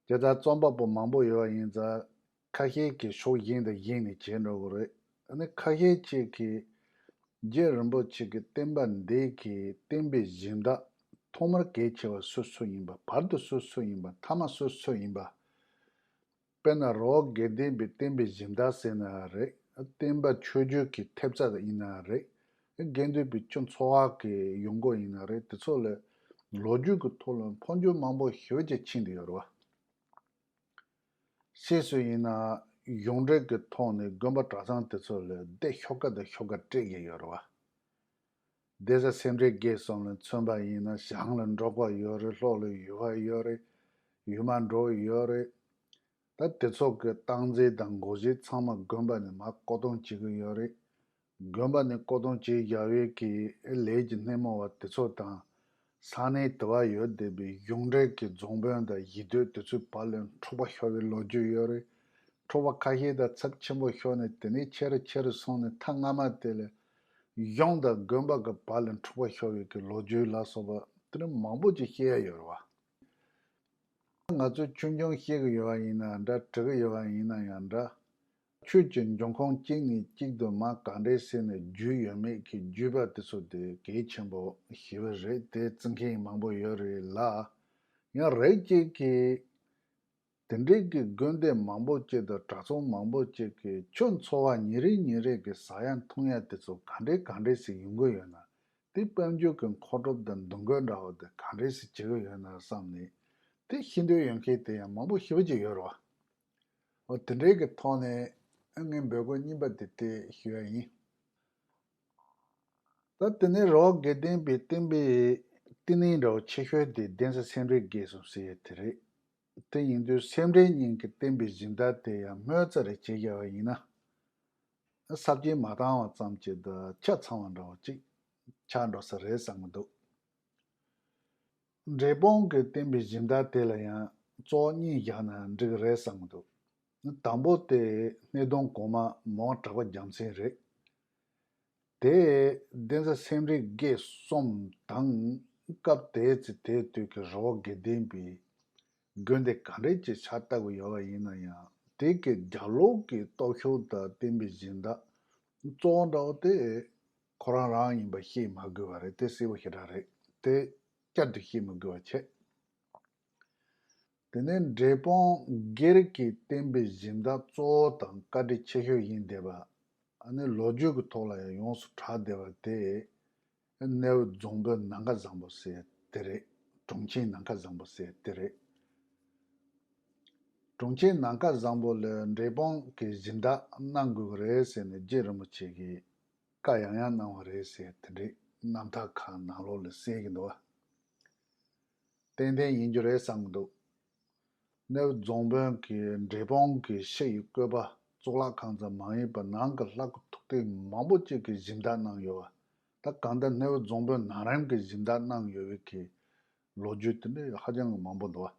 དེ་ལྟར་རྩོམ་པ་པོ་མང་པོ་ཡོད་པ་ཡིན་ཙང་ཁ་ཤས་ཀྱིས་ཕྱོགས་གཞན་དང་གཞན་ནས་བྱས་འགྲོ་གི་རེད། ཨ་ནི་ཁ་ཤས་ཅིག་གིས་རྗེ་རིན་པོ་ཆེ་གི་བསྟན་པ་འདི་གི་བསྟན་པའི་གཞི་བདག་ཐོག་མར་གལ་ཆེ་བ་སུ་སུ་ཡིན་པ། བར་དུ་སུ་སུ་ཡིན་པ། ཐ་མ་སུ་སུ་ཡིན་པ། དཔེར་ན་རི་བོ་དགེ་ལྡན་པའི་བསྟན་པའི་གཞི་བདག་ཟེར་ན་རེད། བསྟན་པ་ཆོས་བརྒྱུད་ཀྱི་ཐེབས་རྩ་ཡིན་ན་རེད། དགེ་འདུན་པའི་ཆོས་འཚོ་བ་གི་ཡོང་སྒོ་ཡིན་ན་རེད། དེ་ཚོ་ལ་ལོ་རྒྱུས་ཀྱི་ཐོག་ལ་འཕོ་འགྱུར་མང་པོ་ཞེ་པོ་ཅིག་ཕྱིན་བསྡད་ཡོད་རེད་བ། སུད་སི་ཡིན་ན་གཞུང་འབྲེལ་གྱི་ཐོག་ནས་དགོན་པ་གྲྭ་ཚང་དེ་ཚོ་ལ་སྡེ་ཤོག་ཁག་དང་ཤོག་ཁག་སྤྲད་ཀྱི་ཡོད་རེད་བ། གདན་ས་སེ་འབྲས་དགེ་གསུམ་ལ་མཚོན་པ་ཡིན་ན་ཞང་ལ་འབྲོག་པ་ཡོད་རེད། ལྷོ་ལ་ཡུལ་པ་ཡོད་རེད། ཡུལ་མ་འབྲོག་ཡོད་རེད། ད་དེ་ཚོ་གི་སྟངས་འཛིན་དང་འགོ་བཞེས་ཚང་མ་དགོན་པ་ནས་མར་བསྐོ་གཏོང་བྱེད་ཀྱི་ཡོད་རེད། དགོན་པ་ནས་བསྐོ་གཏོང་བྱེད་བཞག་པའི་གི་ལས་ཀྱི་སྣེ་མོ་བ་དེ་ཚོ་དང་། ས་གནས་དེ་བ་ཡོད་བསྡད་པའི་གཞུང་འབྲེལ་གྱི་རྫོང་དཔོན་དང་གཞིས་སྡོད་དེ་ཚོའི་བར་ལ་འཁྲུག་པ་ཤོར་བའི་ལོ་རྒྱུས་ཡོད་རེད། འཁྲུག་པ་ཁ་ཤས་དང་ཚབས་ཆེན་པོ་ཤོར་ནས་དེ་ནས་ཆེ་རུ་ཆེ་རུ་སོང་ནས་མཐའ་སྔ་མ་དེ་ལ་གཞུང་དང་དགོན་པ་གི་བར་ལ་འཁྲུག་པ་ཤོར་བའི་གི་ལོ་རྒྱུས་ལ་སོགས་པ་དེ་འདྲ་མང་པོ་ཅིག་བཤད་ཡ་ཡོད་རེད་བ། ང་ཚོས་ཆུང་ཆུང་བཤད་གི་ཡོད་པ་ཡིན་ན་འདྲ། འབྲི་གི་ཡོད་པ་ཡིན་ན་ཡང་འདྲ། ཆོས་ཀྱི་འབྱུང་ཁུངས་གཅིག་ནས་གཅིག་ཏུ་མར་ག་འདྲས་བྱས་ནས་བརྒྱུད་ཡོད་མེད་ཀྱི་བརྒྱུད་པ་དེ་ཚོ་དེ་གལ་ཆེན་པོ་ཞེ་པོ་རེད། དེ་བརྩི་མཁན་མང་པོ་ཡོད་རེད་ལ། ཡང་རིགས་གཅིག་གིས་དེ་འདྲའི་གི་དགོན་སྡེ་མང་པོ་ཅིག་དང་གྲྭ་ཚང་མང་པོ་ཅིག་གིས་ཆོས་འཚོ་བ་ཉིན་རེ་ཉིན་རེ་གི་ཟ་ཡ་འཐུང་ཡ་དེ་ཚོ་ག་འདྲས་ག་འདྲས་ཞིག་ཡོང་གི་ཡོད་ན། དེ་དཔལ་འབྱོར་གྱི་མཁོ་སྒྲུབ་དང་འདུ་འགོད་འདྲ་བོ་དེ་ག་འདྲས་ཞིག་བྱེད་ཀྱི་ཡོད་ན་བསམ་ནས་དེ་ཤེས་འདོད་ཡོད་མཁན་དེ་ཡང་མང་པོ་ཞེ་པོ་ཅིག་ཡོད་རེད་བ། འོ་དེ་འདྲའི་གི་ཐོག་ནས་ངས་འབོད་སྐུལ་གཉིས་པ་དེ་དེ་ཞུ་ཡ་ཡིན། ད་དེ་ནས་རི་བོ་དགེ་ལྡན་པའི་བསྟན་པའི་བསྟི་གནས་འདྲ་བོ་ཆེ་ཤོས་དེ་གདན་ས་སེ་འབྲས་དགེ་གསུམ་ཟེར་ཡ་དེ་རེད། དེ་ཡིན་དུས་སེ་འབྲས་གཉིས་ཀྱི་བསྟན་པའི་སྦྱིན་བདག་དེ་ཡང་སྨོས་ཚར་རེ་བྱེད་བཞག་པ་ཡིན་ན། ས་བཅད་མ་བཏང་བ་ཙམ་གྱིས་ད་ཆ་ཚང་བ་འདྲ་བོ་ཅིག་ཆགས་འགྲོ་ས་རེད་བསམ་གྱི་འདུག་འབྲས་སྤུངས་ཀྱི་བསྟན་པའི་སྦྱིན་བདག་དེ་ལ་ཡང་གཙོ་བོ་གཉིས་བཞག་ན་འགྲིག་གི་རེད་བསམ་གྱི་འདུག་དང་པོ་དེ་སྣེ་གདོང་གོང་མ་མོ་གྲགས་པ་རྒྱལ་མཚན་རེད། དེ་གདན་ས་སེ་འབྲས་དགེ་གསུམ་དང་སྐབས་དེ་ཚེ་དེ་དུས་ཀྱི་རི་བོ་དགེ་ལྡན་པའི་དགོན་སྡེ་ག་འདྲས་ཀྱི་ཆ་བཞག་གི་ཡོད་པ་ཡིན་ན་ཡང་དེ་གི་རྒྱབ་ལོགས་ཀྱི་སྟོབས་ཤུགས་དང་བསྟན་པའི་སྦྱིན་བདག་གཙོ་བོ་འདྲ་བོ་དེ་ཁོ་རང་རང་ཡིན་པ་ཤེས་མ་དགོས་པ་རེད། དེ་གསལ་པོ་ཞེ་དྲག་རེད། དེ་བསྐྱར་དུ་ཤེས་མི་དགོས་པ་བྱས། དེ་ནས་འབྲས་སྤུངས་སྒེར་གྱི་བསྟན་པའི་སྦྱིན་བདག་གཙོ་བོ་དང་བཀའ་དྲིན་ཆེ་ཤོས་ཡིན་བསྡད་པ། ཨ་ནི་ལོ་རྒྱུས་ཀྱི་ཐོག་ལ་ཡང་ཡོངས་སུ་གྲགས་བསྡད་པ་དེ། གནས་བབ་རྫོང་དཔོན་ནམ་མཁའ་བཟང་པོ་ཟེར་དེ་རེད། དྲུང་ཆེན་ནམ་མཁའ་བཟང་པོ་ཟེར་དེ་རེད། དྲུང་ཆེན་ནམ་མཁའ་བཟང་པོ་ལ་འབྲས་སྤུངས་ཀྱི་སྦྱིན་བདག་གནང་དགོས་ཀྱི་རེད་ཟེར་ནས་རྗེ་རིན་པོ་ཆེ་གིས་བཀའ་ཡང་ཡང་གནང་བ་རེད་ཟེར་དེ་འདྲའི་རྣམ་ཐར་ཁག་ནང་ལོགས་ལ་གསལ་གྱི་འདུག་བ། ཏན་ཏན་ཡིན་རྒྱུ་རེད་བསམ་གྱི་འདུག་གནས་བབ་རྫོང་དཔོན་གྱིས་འབྲས་སྤུངས་ཀྱི་ཕྱི་ཡི་བཀོད་པ་གཙུག་ལག་ཁང་ཙམ་མ་ཡིན་པར་ནང་གི་ལྷ་སྐུ་ཐུགས་རྟེན་མང་པོ་ཅིག་གི་སྦྱིན་བདག་གནང་ཡོད་པ། ད་གང་ལྟར་གནས་བབ་རྫོང་དཔོན་ནང་རིམ་གྱི་སྦྱིན་བདག་གནང་ཡོད་པའི་གི་ལོ་རྒྱུས་དེ་འདྲ་ཧ་ཅང་གི་མང་པོ་འདུག་བ།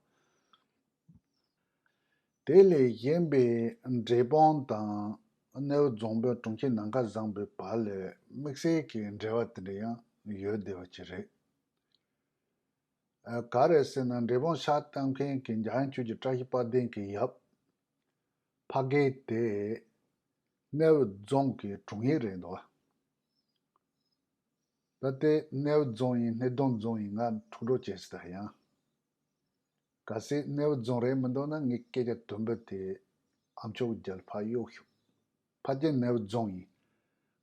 དེ་ལས་གཞན་པའི་འབྲས་སྤུངས་དང་གནས་བབ་རྫོང་དཔོན་དྲུང་ཆེན་ནམ་མཁའ་བཟང་པོའི་བར་ལས་དམིགས་བསལ་གྱི་འབྲེལ་བ་དེ་འདྲ་ཡང་ཡོད་བསྡད་པ་ཅིག་རེད། ཨ། ག་རེ་ཟེར་ན་འབྲས་སྤུངས་ཕྱག་བཏབ་མཁན་གྱི་འཇམ་དབྱངས་ཆོས་ཀྱི་བཀྲ་ཤིས་དཔལ་ལྡན་གྱི་ཡབ་ཕ་རྒན་དེ་གནས་བབ་རྫོང་གི་དྲུང་ཡིག་རེད་འདུག་ད་ལྟའི་གནས་བབ་རྫོང་ཡིན་སྣེ་གདོང་རྫོང་ཡིན་ང་འཁྲུག་འགྲོ་བྱས་ཟེར་ད་ཡང་། གལ་སྲིད་གནས་བབ་རྫོང་རེད་མི་འདུག་ན་ངས་སྐད་ཆ་དུམ་བུ་དེ་ཨ་མཆོག་རྒྱལ་ཕར་གཡུག་ཤོག་ཕ་རྒན་གནས་བབ་རྫོང་ཡིན།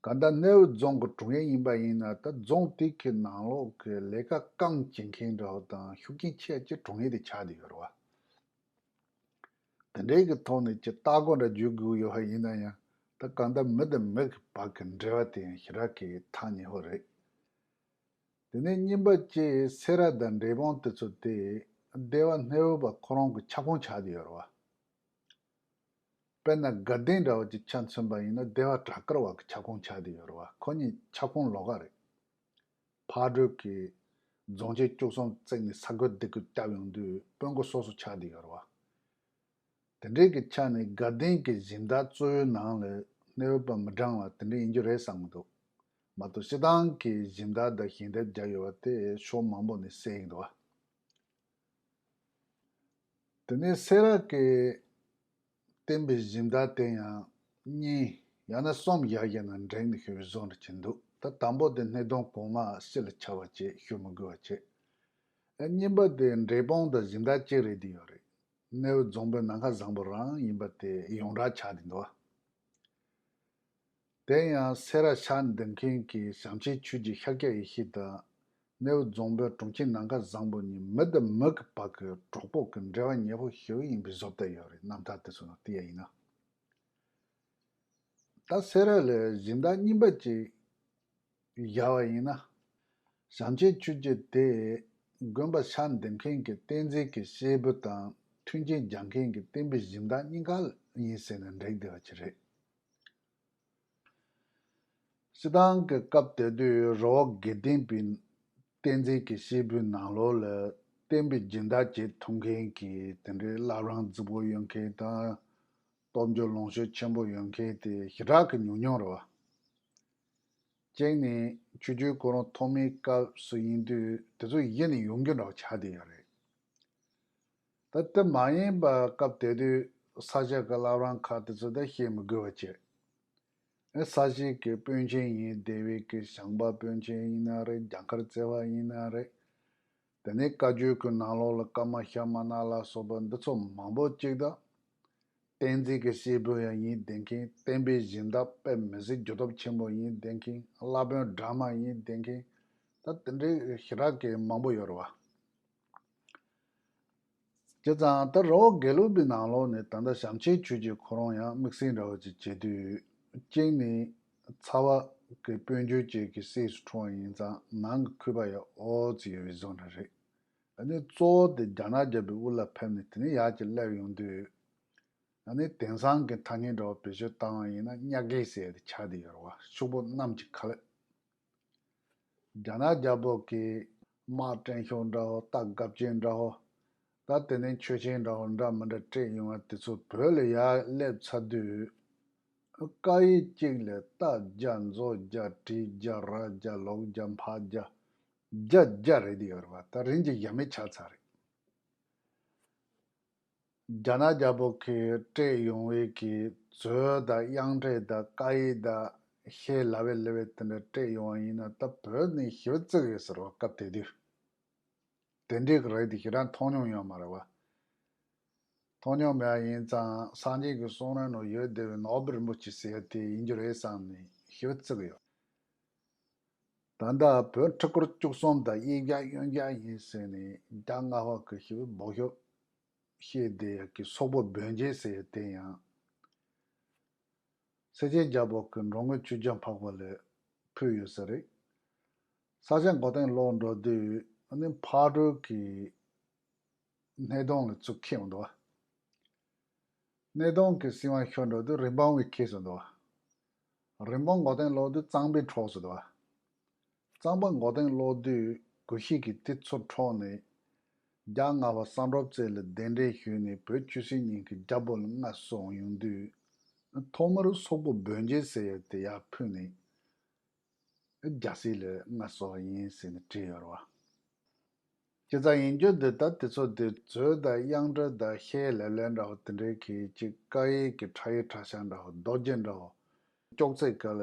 གང་ལྟར་གནས་བབ་རྫོང་གི་དྲུང་ཡིག་ཡིན་པ་ཡིན་ན་ད་རྫོང་དེ་གི་ནང་ལོགས་ཀྱི་ལས་ཀ་རྐང་བྱེད་མཁན་འདྲ་བོ་དང་ཤུགས་རྐྱེན་ཆེ་ཅིག་དྲུང་ཡིག་དེ་ཆགས་བསྡད་ཡོད་རེད་བ། དེ་འདྲའི་གི་ཐོག་ནས་ཅི་ལྟ་སྒོ་འདྲ་བརྒྱུད་དགོས་ཡོད་པ་ཡིན་ན་ཡང་ད་གང་ལྟར་མི་དང་མི་གི་བར་གྱི་འབྲེལ་བ་དེ་ཡང་ཞེ་དྲག་གི་ཐག་ཉེ་པོ་རེད། དེ་ནས་གཉིས་པ་ཅིག་སེ་ར་དང་འབྲས་སྤུངས་དེ་ཚོ་དེ་སྡེ་བ་སྣེ་བོད་པ་ཁོ་རང་གི་ཁྱབ་ཁོངས་ཆགས་བསྡད་ཡོད་རེད་བ། དཔེར་ན་དགའ་ལྡན་འདྲ་བ་ཅིག་ཆ་མཚོན་པ་ཡིན་ན་སྡེ་པ་བྲག་དཀར་བ་གི་ཁྱབ་ཁོངས་ཆགས་བསྡད་ཡོད་རེད་བ། ཁོ་གཉིས་ཁྱབ་ཁོངས་ལོགས་ཀ་རེད། ཕག་གྲུ་གིས་རྫོང་ཆེན་བཅུ་གསུམ་བརྩིགས་ནས་ས་རྒོད་སྡེ་དགུ་བཏབ་ཡོང་དུས་དཔོན་གོ་སོ་སོ་ཆགས་བསྡད་ཡོད་རེད་བ། དེ་འདྲའི་གི་ཆ་ནས་དགའ་ལྡན་གྱི་སྦྱིན་བདག་གཙོ་བོའི་ནང་ལ་གནས་བབ་པ་མི་འདྲ་བ་དེ་འདྲ་ཡིན་རྒྱུ་རེད་བསམ་གྱི་འདུག། མ་གཏོགས་སྤྱི་བཏང་གི་སྦྱིན་བདག་དང་ཞལ་འདེབས་བརྒྱབ་ཡོད་པ་དེ་ཕྱོགས་མང་པོ་ནས་གསལ་ཡིན་འདུག་བ། དེ་ནས་སེ་ར་གི་བསྟན་པའི་སྦྱིན་བདག་དེ་ཡང་གཉིས་ཡང་ན་གསུམ་བཞག་བཞག་ན་འགྲིག་འདུག་ཞུ་བའི་བཟོ་འདྲ་ཅིག་འདུག། ད་དང་པོ་དེ་སྣེ་གདོང་གོང་མ་སྤྱི་ལ་ཆགས་པ་བྱས་ཞུ་མི་དགོས་པ་བྱས། ཨ་གཉིས་པ་དེ་འབྲས་སྤུངས་དང་སྦྱིན་བདག་གཅིག་རེད་བསྡད་ཡོད་རེད། གནས་བབ་རྫོང་དཔོན་ནམ་མཁའ་བཟང་པོ་རང་ཡིན་པ་དེ་ཡོངས་གྲགས་ཆགས་བསྡད་འདུག། དེ་ཡང་སེ་ར་ཤར་འདེབས་མཁན་གྱི་བྱམས་ཆེན་ཆོས་རྗེ་ཤཱཀྱ་ཡེ་ཤེས་དང་གནས་བབ་རྫོང་དཔོན་དྲུང་ཆེ་ནམ་མཁའ་བཟང་པོ་གཉིས་མི་དང་མི་གི་བར་གྱི་གྲོགས་པོ་གི་འབྲེལ་བ་ཉེ་པོ་ཞིག་ཡིན་པའི་བཟོ་ལྟ་ཡོད་རེད། རྣམ་ཐར་དེ་ཚོ་ནང་བལྟས་ཡ་ཡིན་ན། ད་སེ་ར་ལ་སྦྱིན་བདག་གཉིས་པ་ཅིག་བཞག་པ་ཡིན་ན། བྱམས་ཆེན་ཆོས་རྗེ་དེ་དགོན་པ་ཤར་འདེབས་མཁན་གྱི་བསྟན་འཛིན་གྱི་སྐྱེས་བུ་དང་མཐུན་རྐྱེན་སྦྱར་མཁན་གྱི་བསྟན་པའི་སྦྱིན་བདག་གཉིས་ཀ་ཡིན་ཟེར་ན་འགྲིག་བསྡད་པ་ཅིག་རེད། སྤྱིར་བཏང་གི་སྐབས་དེ་དུས་རི་བོ་དགེ་ལྡན་པའི་བསྟན་འཛིན་གྱི་སྐྱེས་བུའི་ནང་ལོགས་ལ་བསྟན་པའི་སྦྱིན་བདག་བྱེད་ཐུབ་མཁན་གྱི་དེ་འདྲའི་བླ་བྲང་རྫིག་པོ་ཡོད་མཁན་དང་། སྟོབས་འབྱོར་ལོངས་སྤྱོད་ཆེན་པོ་ཡོད་མཁན་དེ་ཞེ་དྲག་གི་ཉུང་ཉུང་རེད་བ། གཅིག་ནི་ཆོས་རྒྱལ་ཁོ་རང་ཐོག་མའི་སྐབས་སུ་ཡིན་དུས་དེ་ཚོ་གཞི་ནས་ཡོང་རྒྱུ་འདྲ་བ་ཆགས་བསྡད་ཡོད་རེད། ད་དེ་མ་ཡིན་པ་སྐབས་དེ་དུས་ས་སྐྱ་གི་བླ་བྲང་ཁག་དེ་ཚོ་ད་བཤད་མི་དགོས་པ་བྱས། ཨེ་ས་སྐྱའི་གི་དཔོན་ཆེན་ཡིན། སྡེ་བའི་གི་ཞིང་པ་དཔོན་ཆེན་ཡིན་ན་རེད། རྒྱ་མཁར་རྩེ་བ་ཡིན་ན་རེད། དེ་ནས་བཀའ་བརྒྱུད་ཀྱི་ནང་ལོགས་ལ་ཀརྨ་ཤྲ་མ་ཎ་ལ་སོགས་པ་འདི་ཚོ་མང་པོ་གཅིག་དང་། བསྟན་འཛིན་གྱི་སྐྱེས་བུ་ཡང་ཡིན་བསྡད་མཁན། བསྟན་པའི་སྦྱིན་བདག་དཔེ་མི་སྲིད་རྒྱུ་སྟོབས་ཆེན་པོ་ཡིན་བསྡད་མཁན། བླ་དཔོན་སྦྲགས་མ་ཡིན་བསྡད་མཁན། ད་དེ་འདྲའི་ཞེ་དྲག་གི་མང་པོ་ཡོད་རེད་བ། བྱས་ཙང་ད་རི་བོ་དགེ་ལུགས་པའི་ནང་ལོགས་ནས་ད་ལྟ་བྱམས་ཆེན་ཆོས་རྗེ་ཁོ་རང་ཡང་དམིགས་བསལ་འདྲ་བོ་ཅིག་བྱེད་དུས། གཅིག་ནི་ཚ་བ་གི་དཔལ་འབྱོར་བཅས་ཀྱི་སྲས་སུ་འཁྲུངས་པ་ཡིན་ཙང་ནང་གི་གུས་པ་ཡང་ཨོ་ཙི་ཡོད་པའི་བཟོ་འདྲ་རེད། ཨ་ནི་གཙོ་བོ་དེ་རྒྱ་ནག་རྒྱལ་པོའི་དབུ་ལ་ཕེབས་ནས་དེ་ནས་ཡར་གྱི་སླེབས་ཡོང་དུས། ཨ་ནི་དེང་སང་གི་ཐ་སྙད་འདྲ་བོ་བེད་སྤྱོད་བཏང་བ་ཡིན་ན་གཉའ་རྒས་ཟེར་ཡ་དེ་ཆགས་བསྡད་ཡོད་རེད་བ། ཕྱུག་པོ་གནམ་གྱི་ཁ་ལག། རྒྱ་ནག་རྒྱལ་པོ་གིས་དམག་སྤྲད་ཤོག་འདྲ་བོ། རྟ་འགབ་ཅན་འདྲ་བོ། ད་དེ་ནས་མཆོད་ཆེན་འདྲ་བོ་འདྲ་མི་འདྲ་སྤྲད་ཡོང་བ་དེ་ཚོ་བོད་ལ་ཡར་སླེབས་ཚར་དུས། སྐ་ཡིག་གཅིག་ལ་རྟ་བརྒྱ། མཛོ་བརྒྱ། གྲི་བརྒྱ། ར་བརྒྱ། ལོག་བརྒྱ། འཕགས་བརྒྱ། བརྒྱ་བརྒྱ་རེད་བསྡད་ཡོད་རེད་བ། ད་རིན་གྱི་ཡ་མེད་ཆགས་ཚར་རེད། རྒྱ་ནག་རྒྱལ་པོ་གིས་སྤྲད་ཡོང་བའི་གི་མཛོད་དང་གཡང་འབྲས་དང་སྐ་ཡིག་དང་ཤེལ་ལ་བའི་ལེ་བའི་དེ་འདྲ་སྤྲད་ཡོང་བ་ཡིན་ན་ད་བོད་ནས་ཞེ་པོ་བརྩི་གི་ཡོད་ཟེར་བ། སྐབས་དེ་དུས་དེ་འདྲའི་གི་རིགས་དེ་ཞེ་དྲག་མཐོང་མྱོང་ཡོད་མ་རེད་བ། མཐོང་མྱོང་མེད་པ་ཡིན་ཙང་སངས་རྒྱས་ཀྱི་གསུང་རབ་ནང་ཡོད་བསྡད་པའི་ནོར་བུ་རིན་པོ་ཆེ་ཟེར་ཡ་དེ་ཡིན་རྒྱུ་རེད་བསམ་ནས་ཞེ་པོ་བརྩི་གི་ཡོད། ད་ལྟ་བོད་ཁྲི་སྐོར་བཅུ་གསུམ་དང་གཡས་བརྒྱ་གཡོན་བརྒྱ་ཡིན་ཟེར་ནས་རྒྱ་སྔ་བ་གི་ཞེ་པོ་འབོད་ཤོག་བཤད་བསྡད་ཡ་གི་སོག་པོ་བོན་རྒྱལ་ཟེར་ཡ་དེ་ཡང་སེ་ཆེན་རྒྱལ་པོ་གི་འགྲོ་མགོན་ཆོས་རྒྱལ་འཕགས་པ་ལ་ཕུལ་ཡོད་ས་རེད། ས་སྐྱ་མགོ་རྟིང་སློག་འགྲོ་དུས་ཨ་ནི་ཕག་གྲུ་གི་སྣེ་གདོང་ལ་ཚུར་འཁྱེར་ཡོང་འདུག་བ། སྣེ་གདོང་གི་སྲིད་དབང་ཤོར་འགྲོ་དུས་རིན་སྤུངས་པའི་ཁྱེར་སོང་འདུག་བ། རིན་སྤུངས་མགོ་རྟིང་སློག་དུས་གཙང་པའི་འཕྲོག་སོང་འདུག་བ། གཙང་པ་མགོ་རྟིང་སློག་དུས་གུ་ཤྲི་གིས་དེ་ཚུར་འཕྲོག་ནས། རྒྱ་སྔ་བ་བསམ་གྲུབ་རྩེ་ལ་གདན་འདྲེན་ཞུས་ནས་བོད་ཆོས་སྲིད་གཉིས་ཀྱི་རྒྱལ་པོ་ལ་མངའ་གསོལ་ཡོང་དུས། ཐོག་མར་སོག་པོ་བོན་རྒྱལ་ཟེར་ཡ་དེ་ཡར་ཕུལ་ནས། རྒྱལ་སྲིད་ལ་མངའ་གསོལ་བ་ཡིན་ཟེར་ནས་བྲིས་ཡོད་རེད་བ། བྱས་ཙང་ཡིན་རྒྱུ་འདི་ལྟར་དེ་ཚོ་དེ་མཛོད་དང་གཡང་འབྲས་དང་ཤེལ་ལེབ་ལེབ་འདྲ་བོ་དེ་འདྲའི་གི་ཅིག་སྐ་ཡིག་གི་ཕྲ་ཡིག་ཕྲ་ཤ་འདྲ་བོ། རྡོ་རྗེ་འདྲ་བོ། ཅོག་ཙེ་སྒང་ལ་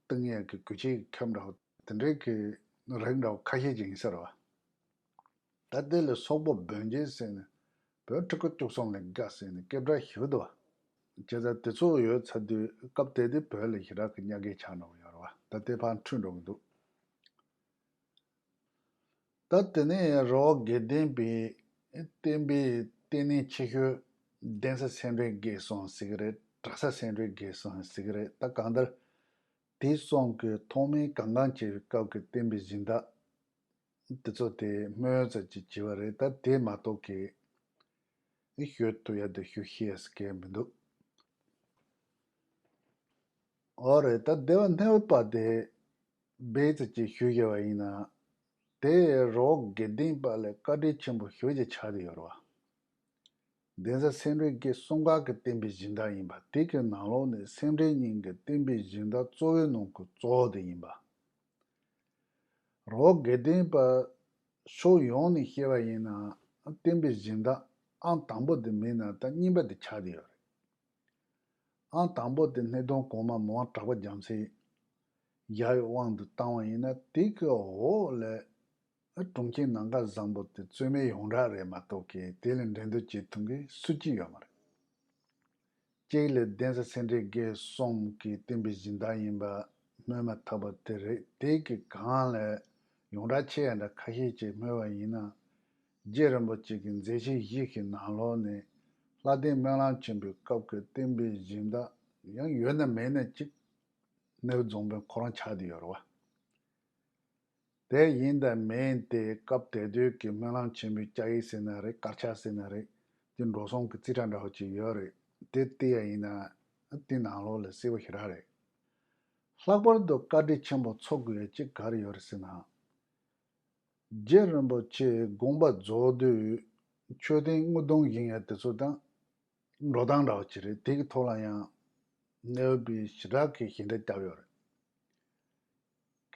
བཏིང་ཡས་ཀྱི་གོས་ཆེན་གྱི་ཁབ་འདྲ་བོ་དེ་འདྲའི་གི་རིགས་འདྲ་བོ་ཁ་ཤས་ཅིག་ཡིན་ས་རེད་བ། ད་དེ་ལ་སོག་པོ་བོན་རྒྱལ་ཟེར་ནས་བོད་ཁྲི་སྐོར་བཅུ་གསུམ་ལ་དགའ་ཟེར་ནས་སྐད་གྲགས་ཞེ་པོ་འདུག་བ། བྱས་ཙང་དེ་ཚོ་ཡོད་ཚར་དུས་སྐབས་དེ་དུས་བོད་ལ་ཞེ་དྲག་གི་གཉའ་རྒས་ཆགས་འགྲོ་གི་ཡོད་རེད་བ། ད་དེ་ཕར་འཁྲུལ་འགྲོ་གི་འདུག། ད་དེ་ནས་རི་བོ་དགེ་ལྡན་པའི་བསྟན་པའི་ལྟེ་གནས་ཆེ་ཤོས་གདན་ས་སེ་འབྲས་དགེ་གསུམ་ཟེར་གི་རེད། གྲྭ་ས་སེ་འབྲས་དགེ་གསུམ་ཟེར་གི་རེད། ད་གང་ལྟར་དེ་གསུམ་གྱི་ཐོག་མའི་གང་གང་བྱེད་པའི་སྐབས་ཀྱི་བསྟན་པའི་སྦྱིན་བདག་དེ་ཚོ་དེ་སྨོས་ཙམ་ཅིག་བྱས་པ་རེད། ད་དེ་མ་གཏོགས་ཀྱི་ཨེ་ཞུ་ཐུབ་ཡ་དེ་ཞུ་ཤེས་ཀྱི་མི་འདུག། འོ་རེད། ད་སྡེ་པ་སྣེའུ་པ་དེ་སྦས་ཙམ་ཅིག་ཞུས་བཞག་པ་ཡིན་ན། དེ་རི་བོ་དགེ་ལྡན་པ་ལས་བཀའ་དྲིན་ཆེན་པོ་ཞེ་ཅིག་ཆགས་བསྡད་ཡོད་རེད་བ། གདན་ས་སེ་འབྲས་དགེ་གསུམ་ཀ་གི་བསྟན་པའི་སྦྱིན་བདག་ཡིན་པ། དེ་གི་ནང་ལོགས་ནས་སེ་འབྲས་གཉིས་ཀྱི་བསྟན་པའི་སྦྱིན་བདག་གཙོ་བོའི་ནང་གི་གཙོ་བོ་དེ་ཡིན་པ། རི་བོ་དགེ་ལྡན་པ་ཕྱོགས་ཡོངས་ནས་བཤད་པ་ཡིན་ན། བསྟན་པའི་སྦྱིན་བདག་ཨང་དང་པོ་དེ་མིན་ན་ད་གཉིས་པ་དེ་ཆགས་བསྡད་ཡོད་རེད། ཨང་དང་པོ་དེ་སྣེ་གདོང་གོང་མ་མི་དབང་གྲགས་པ་རྒྱལ་མཚན་བཞག་ཡོད་དབང་དུ་བཏང་བ་ཡིན་ན། དེ་གི་འོག་ལ་དྲུང་ཆེ་ནམ་མཁའ་བཟང་པོ་དེ་རྩོད་མེད་ཡོངས་གྲགས་རེད་མ་གཏོགས་ཀྱི་དེ་ལས་འགྲན་བསྡུར་བྱེད་ཐུབ་མཁན་སུ་གཅིག་ཡོད་མ་རེད། གཅིག་ལ་གདན་ས་སེ་འབྲས་དགེ་གསུམ་གྱི་བསྟན་པའི་སྦྱིན་བདག་ཡིན་པ་སྨོས་མ་ཐག་པ་དེ་རེད། དེ་གི་སྒང་ལ་ཡོངས་གྲགས་ཆེ་ཡ་འདྲ་ཁ་ཤས་ཅིག་སྨོས་པ་ཡིན་ན། རྗེ་རིན་པོ་ཆེ་གི་མཛད་ཆེན་བཞི་ཞིག་ནང་ལོགས་ནས་ལྷ་ལྡན་སྨོན་ལམ་ཆེན་པོའི་སྐབས་ཀྱི་བསྟན་པའི་སྦྱིན་བདག་ཡང་ཡོད་ན་མེད་ན་གཅིག་སྣེའུ་རྫོང་དཔོན་ཁོ་རང་ཆགས་བསྡད་ཡོད་རེད་བ། དེ་ཡིན་དང་མིན་དེ་སྐབས་དེ་དུས་ཀྱི་སྨོན་ལམ་ཆེན་པོའི་བཅའ་ཡིག་ཟེར་ན་རེད། དཀར་ཆག་ཟེར་ན་རེད། དེ་འགྲོ་སོང་གི་རྩིས་ཁྲ་འདྲ་བོ་ཅིག་ཡོད་རེད། དེ་བལྟས་ཡ་ཡིན་ན་དེ་ནང་ལོགས་ལ་གསལ་པོ་ཞེ་དྲག་རེད། ལྷག་པར་དུ་བཀའ་དྲིན་ཆེན་པོ་ཚོར་དགོས་ཡ་གཅིག་ག་རེ་ཡོད་རེད་ཟེར་ན། རྗེ་རིན་པོ་ཆེ་དགོངས་པ་རྫོགས་དུས་མཆོད་རྟེན་དངུལ་གདུང་བཞེངས་ཡ་དེ་ཚོ་དང་འགྲོ་སྟངས་འདྲ་བ་ཅིག་རེད། དེ་གི་ཐོག་ལ་ཡང་སྣེའུ་པས་ཞེ་དྲག་གི་ཞེ་འདྲ་བརྒྱབ་ཡོད་རེད།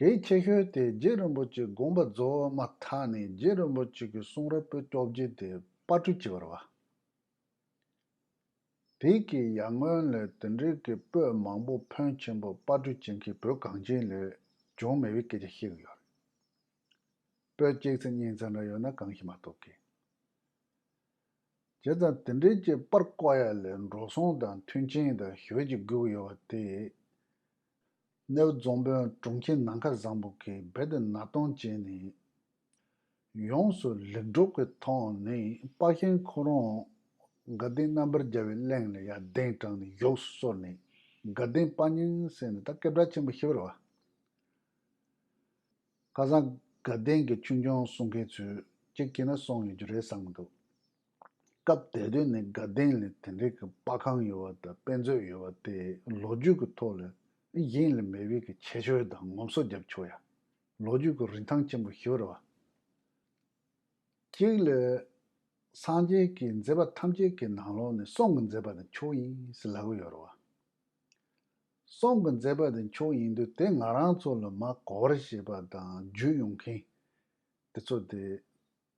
གལ་ཆེ་ཤོས་དེ་རྗེ་རིན་པོ་ཆེ་དགོངས་པ་རྫོགས་མ་ཐག་ནས་རྗེ་རིན་པོ་ཆེ་གི་གསུང་རབ་པོད་བཅོ་བརྒྱད་དེ་པར་སྐྲུན་བྱས་པ་རེད་བ། དེ་གི་ཡར་སྔོན་ལ་དེ་འདྲའི་གི་པོད་མང་པོ་ཕོན་ཆེན་པོ་པར་སྐྲུན་བྱེད་མཁན་བོད་གངས་ཅན་ལ་བྱུང་མེད་པའི་སྐད་ཆ་བཤད་ཀྱི་ཡོད་རེད། པོད་གཅིག་ཙམ་གཉིས་ཙམ་འདྲ་ཡོད་ན་གང་ཞིག་མ་གཏོགས་ཀི། བྱས་ཙང་དེ་འདྲའི་གི་པར་བརྐོ་ཡ་ལ་འགྲོ་སོང་དང་མཐུན་རྐྱེན་དང་ཞེ་ཅིག་དགོས་ཀྱི་ཡོད་པ་དེ། སྣེའུ་རྫོང་དཔོན་དྲུང་ཆེ་ནམ་མཁའ་བཟང་པོ་གིས་རྦད་དེ་མནའ་གཏོང་བྱས་ནས། ཡོངས་སུ་ལེགས་གྲུབ་ཀྱི་ཐོག་ནས་དཔའ་ཞུམ་ཁོ་རང་དགའ་ལྡན་རྣམ་པར་རྒྱལ་བའི་གླིང་ལ་ཡར་གདན་དྲངས་ནས་བཞུགས་སུ་གསོལ་ནས་དགའ་ལྡན་དཔའ་སྙིང་ཟེར་ནས་ད་སྐད་གྲགས་ཆེན་པོ་ཞིག་རེད་བ། ཁ་སང་དགའ་ལྡན་གྱི་ཆོས་འབྱུང་གསུང་མཁན་ཚོས་གཅིག་གིས་ན་གསུངས་ཡོད་རྒྱུ་རེད་བསམ་གྱི་འདུག་སྐབས་དེ་དུས་ནས་དགའ་ལྡན་ལ་དེ་འདྲའི་གི་པར་ཁང་ཡོད་པ་དང་དཔེ་མཛོད་ཡོད་པ་དེ་ལོ་རྒྱུས་ཀྱི་ཐོག་ལ་གཞན་ལ་མེད་པའི་གི་ཁྱད་ཆོས་དང་ངོམ་སོ་བརྒྱབ་ཆོག་ཡ། ལོ་རྒྱུས་ཀྱི་རིན་ཐང་ཆེན་པོ་ཞིག་རེད་བ། གཅིག་ལ་སངས་རྒྱས་ཀྱི་མཛད་པ་ཐམས་ཅད་ཀྱི་ནང་ལོགས་ནས་གསུང་གི་མཛད་པ་དེ་མཆོག་ཡིན་ཟེར་ལབ་ཀྱི་ཡོད་རེད་བ། གསུང་གི་མཛད་པ་དེ་མཆོག་ཡིན་དུས་དེ་ང་རང་ཚོ་ལ་མར་གོ་བར་བྱེད་པ་དང་བརྒྱུད་ཡོང་མཁན་དེ་ཚོ་དེ་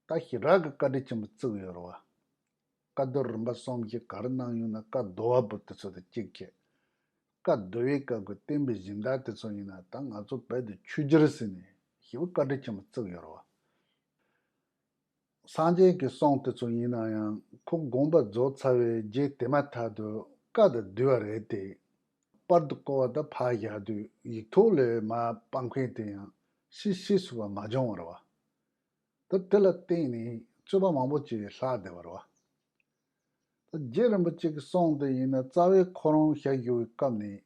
ད་ཞེ་དྲག་གི་བཀའ་དྲིན་ཆེན་པོ་བརྩི་གི་ཡོད་རེད་བ། བཀའ་བསྡུར་རིམ་པ་གསུམ་བཞི་ག་རེ་གནང་ཡོང་ན་བཀའ་བསྡུ་བ་པོ་དེ་ཚོ་དེ་གཅིག་བྱས། བཀའ་བསྡུ་བའི་སྐབས་ཀྱི་བསྟན་པའི་སྦྱིན་བདག་དེ་ཚོ་ཡིན་ན་ད་ང་ཚོ་རྦད་དེ་ཆོས་རྒྱལ་ཟེར་ནས་ཞེ་པོ་བཀའ་དྲིན་ཆེན་པོ་བརྩི་གི་ཡོད་རེད་བ། སངས་རྒྱས་ཀྱི་གསུང་དེ་ཚོ་ཡིན་ན་ཡང་ཁོ་དགོངས་པ་རྫོགས་ཚར་བའི་རྗེས་དེ་མ་ཐག་ཏུ་བཀའ་དང་བསྡུས་པ་རེད་དེ། པར་དུ་བརྐོ་བ་དང་ཕར་བཞག་དུས་ཡིག་ཐོག་ལས་མར་སྤར་མཁན་དེ་ཡང་ཕྱིས་ཕྱིས་སུ་བ་མ་བྱུང་བ་རེད་བ། ད་དེ་ལ་བརྟེན་ནས་རྩོད་པ་མང་པོ་ཅིག་ལྷག་བསྡད་པ་རེད་བ། ད་རྗེ་རིན་པོ་ཆེ་གི་གསུང་དེ་ཡིན་ན་རྩ་བའི་ཁོ་རང་ཞལ་བཞུགས་པའི་སྐབས་ནས་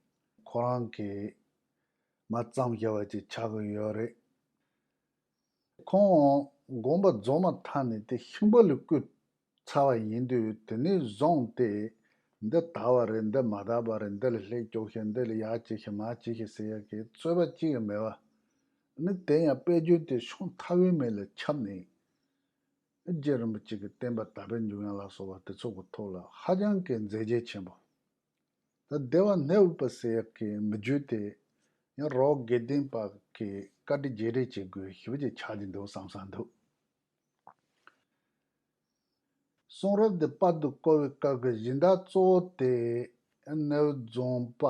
ཁོ་རང་གིས་མར་བརྩམས་བཞག་པ་ཅིག་ཆགས་ཀྱི་ཡོད་རེད། ཁོང་དགོངས་པ་རྫོགས་མ་ཐག་ནས་དེ་ཤིང་པ་ལ་བརྐོས་ཚར་བ་ཡིན་དུས་དེ་ནས་བཟུང་སྟེ་འདི་དར་བ་རེད། འདི་མ་དར་བ་རེད། འདི་ལ་ལྷད་སྐྱོག་ཤིག་འདི་ལ་ཡར་ཅི་ཤིག་མར་ཅི་ཤིག་ཟེར་ཡག་གི་རྩོད་པ་ཅི་ཡང་མེད་པ། ནི་དེ་ཡང་དཔེ་བརྗོད་དེ་ཤོང་ཐབས་ཡོད་མེད་ལ་ཁྱབ་ནས། རྗེ་རིན་པོ་ཆེ་གི་བསྟན་པ་དར་སྤེལ་འབྱུང་ཡག་ལ་སོགས་པ་དེ་ཚོ་གི་ཐོག་ལ་ཧ་ཅང་གི་མཛད་རྗེས་ཆེན་པོ། ད་སྡེ་པ་སྣེའུ་པ་ཟེར་ཡག་གི་མི་རྒྱུད་དེ་ཡང་རི་བོ་དགེ་ལྡན་པ་གི་བཀའ་དྲིན་རྗེས་དྲན་བྱེད་དགོས་ཞེ་པོ་ཅིག་ཆགས་ཀྱི་འདུག་བསམ་བསམ་འདུག་གསུང་རབ་འདི་པར་དུ་བརྐོ་བའི་སྐབས་ཀྱི་སྦྱིན་བདག་གཙོ་བོ་དེ་སྣེའུ་རྫོང་པ་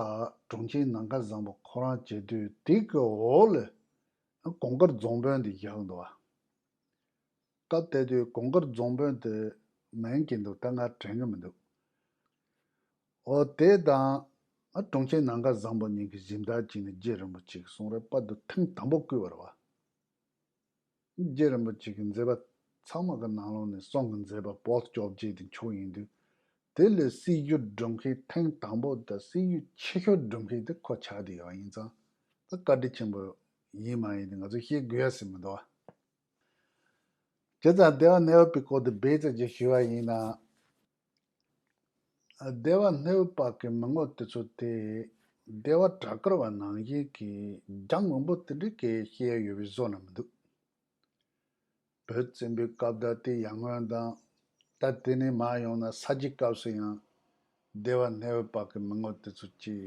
དྲུང་ཆེ་ནམ་མཁའ་བཟང་པོ་ཁོ་རང་བྱེད་དུས་དེ་གི་འོག་ལ་གོང་དཀར་རྫོང་དཔོན་དེ་བཞག་འདུག་བ། སྐབས་དེ་དུས་གོང་དཀར་རྫོང་དཔོན་དེ་མིང་གི་འདུག་ད་ང་དྲན་གི་མི་འདུག་འོ་དེ་དང་དྲུང་ཆེ་ནམ་མཁའ་བཟང་པོ་གཉིས་ཀྱི་སྦྱིན་བདག་གཅིག་ནི་རྗེ་རིན་པོ་ཆེ་གི་གསུང་རབ་པར་དུ་ཐེངས་དང་པོ་བརྐོས་པ་རེད་བ། རྗེ་རིན་པོ་ཆེ་གི་མཛད་པ་ཚང་མ་གི་ནང་ལོགས་ནས་གསུང་གི་མཛད་པ་པོད་བཅོ་བརྒྱད་དེ་མཆོག་ཡིན་དུས། དེ་ལས་སྲི་ཞུ་སྒྲུབ་མཁན་ཐེངས་དང་པོ་དང་སྲི་ཞུ་ཆེ་ཤོས་སྒྲུབ་མཁན་དེ་ཁོ་ཆགས་བསྡད་ཡོད་ཡིན་ཙང་། ད་བཀའ་དྲིན་ཆེན་པོ་ཡིན་མ་ཡིན་དེ་ང་ཚོས་བཤད་དགོས་ཡ་ཟིག་མི་འདུག་བ། བྱས་ཙང་སྡེ་པ་སྣེའུ་པའི་སྐོར་དེ་སྦས་ཙམ་ཅིག་ཞུས་པ་ཡིན་ན། སྡེ་པ་སྣེའུ་པ་གི་མི་ངོ་དེ་ཚོ་དེ་ སྡེ་བ་བྲག་དཀར་བ་ནང་བཞིན་གྱི་རྒྱང་མང་པོ་དེ་འདྲའི་གི་བཤད་ཡ་ཡོད་པའི་བཟོ་འདྲ་མི་འདུག་བོད་བཙན་པོའི་སྐབས་དང་དེ་ཡར་སྔོན་དང་། ད་དེ་ནས་མར་ཡོང་ན་ས་སྐྱའི་སྐབས་སུ་ཡང་སྡེ་བ་སྣེ་བོད་པ་གི་མི་ངོ་དེ་ཚོ་ཅིག་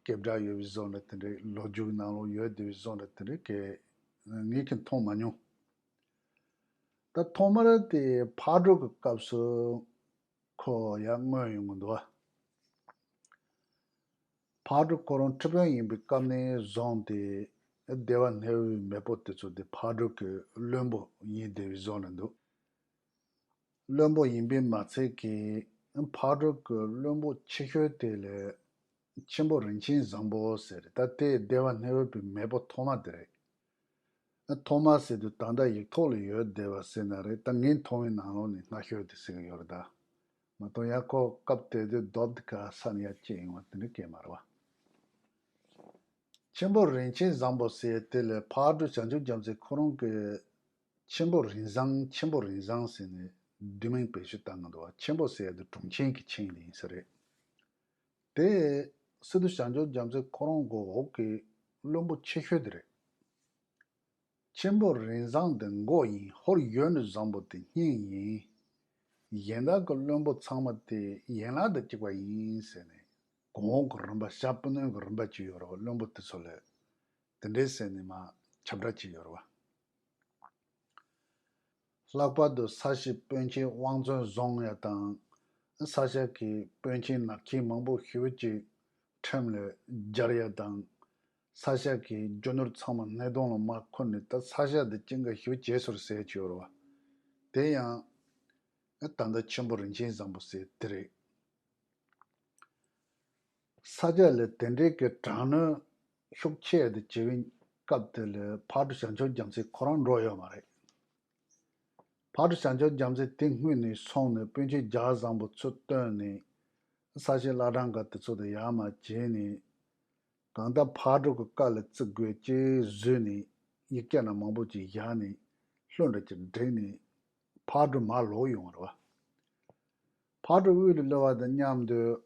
སྐད་གྲགས་ཡོད་པའི་བཟོ་འདྲ་དེ་འདྲའི་ལོ་རྒྱུས་ནང་ལོགས་ཡོད་བསྡད་པའི་བཟོ་འདྲ་དེ་འདྲའི་གི་ངས་ཀྱང་མཐོང་མ་མྱོང་། ད་ཐོག་མར་དེ་ཕག་གྲུ་གི་སྐབས་སུ་ཁོ་ཡར་མངོན་ཡོང་གི་འདུག་བ། ཕག་གྲུ་ཁོ་རང་ཁྲི་དཔོན་ཡིན་པའི་སྐབས་ནས་བཟུང་སྟེ་སྡེ་བ་སྣེ་བོད་མེས་པོ་དེ་ཚོ་དེ་ཕག་གྲུ་གི་བློན་པོ་ཡིན་བསྡད་པའི་བཟོ་འདྲ་འདུག་བློན་པོ་ཡིན་པའི་མ་ཚད་ཀྱི་ཕག་གྲུ་གི་བློན་པོ་ཆེ་ཤོས་དེ་ལས་ཆེན་པོ་རིན་ཆེན་བཟང་པོ་ཟེར། ད་དེ་སྡེ་བ་སྣེ་བོད་པའི་མེས་པོ་ཐོག་མ་དེ་རེད། ཐོག་མ་ཟེར་དུས་ད་ལྟ་ཡིག་ཐོག་ལ་ཡོད་བསྡད་པ་ཟེར་ན་རེད། ད་ངས་མཐོང་བའི་ནང་ལོགས་ནས་སྔ་ཤོས་དེ་ཟེར་གི་ཡོད་རེད་ད། མ་གཏོགས་ཡང་ཁོ་སྐབས་དེ་དུས་རྡོབ་དེ་ག་ས་ནས་ཡར་སྐྱེས་ཡོང་བ་དེ་འདྲ་སྐྱེས་མ་རེད་བ། ཆེན་པོ་རིན་ཆེན་བཟང་པོ་ཟེར་དེ་ལས་ཕག་གྲུ་བྱང་ཆུབ་རྒྱལ་མཚན་ཁོ་རང་གིས་ཆེན་པོ་རིན་བཟང་ཆེན་པོ་རིན་བཟང་ཟེར་ནས་བསྡུས་མིང་བེད་སྤྱོད་བཏང་གི་འདུག་བ། ཆེན་པོ་ཟེར་ཡ་དེ་དྲུང་ཆེན་གྱི་ཆེན་དེ་ཡིན་ས་རེད། དེ་སི་ཏུ་བྱང་ཆུབ་རྒྱལ་མཚན་ཁོ་རང་གི་འོག་གི་བློན་པོ་ཆེ་ཤོས་དེ་རེད། ཆེན་པོ་རིན་བཟང་དེ་མགོ་ཡིན། ཧོར་ཡུལ་ནས་བཟང་པོ་དེ་སྙིང་ཡིན། གཞན་དག་གི་བློན་པོ་ཚང་མ་དེ་ཡན་ལག་དང་གཅིག་པ་ཡིན་ཟེར་ནས་གོང་འོག་གི་རིམ་པ་ཞབས་པུ་ནོན་གྱི་རིམ་པ་ཅིག་ཡོད་རེད་བ། བློན་པོ་དེ་ཚོ་ལ་དེ་འདྲའི་ཟེར་ནས་མར་ཁྱབ་བསྒྲགས་བྱས་ཡོད་རེད་བ། ལྷག་པར་དུ་ས་གཞི་དཔོན་ཆེན་དབང་བཙོན་བཟུང་ཡ་དང་། ས་སྐྱ་གི་དཔོན་ཆེན་ནག་ཆེན་མང་པོ་ཞེ་པོ་ཅིག་ཁྲིམས་ལ་སྦྱར་ཡ་དང་། ས་སྐྱ་གི་རྒྱུ་ནོར་ཚང་མ་སྣེ་གདོང་ལ་མར་ཁུར་ནས་ད་ས་སྐྱ་འདི་ཅི་འགའ་ཞེ་པོ་བྱས་སོང་ཟེར་གྱི་ཡོད་རེད་བ། དེ་ཡང་ད་ལྟ་ཆེན་པོ་རིན་ཆེན་བཟང་པོ་ཟེར་དེ་རེད། ས་སྐྱ་ལ་དེ་འདྲའི་གི་དྲག་གནོན་ཤུགས་ཆེ་དེ་བྱེད་པའི་སྐབས་དེ་ལ་ཕག་གྲུ་བྱང་ཆུབ་རྒྱལ་མཚན་ཁོ་རང་འགྲོ་ཡོད་མ་རེད། ཕག་གྲུ་བྱང་ཆུབ་རྒྱལ་མཚན་དེ་སྔོན་ནས་སོང་ནས་དཔོན་ཆེན་རྒྱ་བཟང་པོ་ཚུར་བཏོན་ནས་ས་གཞི་བླ་བྲང་ག་དེ་ཚོ་དེ་ཡར་མར་བྱས་ནས། གང་ལྟར་ཕག་གྲུ་གི་བཀའ་ལ་བརྩི་དགོས་ཅེས་བཟོས་ནས་ཡིག་བརྒྱ་ན་མང་པོ་ཅིག་བཞག་ནས་ལྷུན་འདྲ་ཅིག་བསྒྲིགས་ནས་ཕག་གྲུ་མར་ལོག་ཡོང་བ་རེད་བ། ཕག་གྲུ་དབུས་ལ་སླེབས་པ་དང་མཉམ་དུ།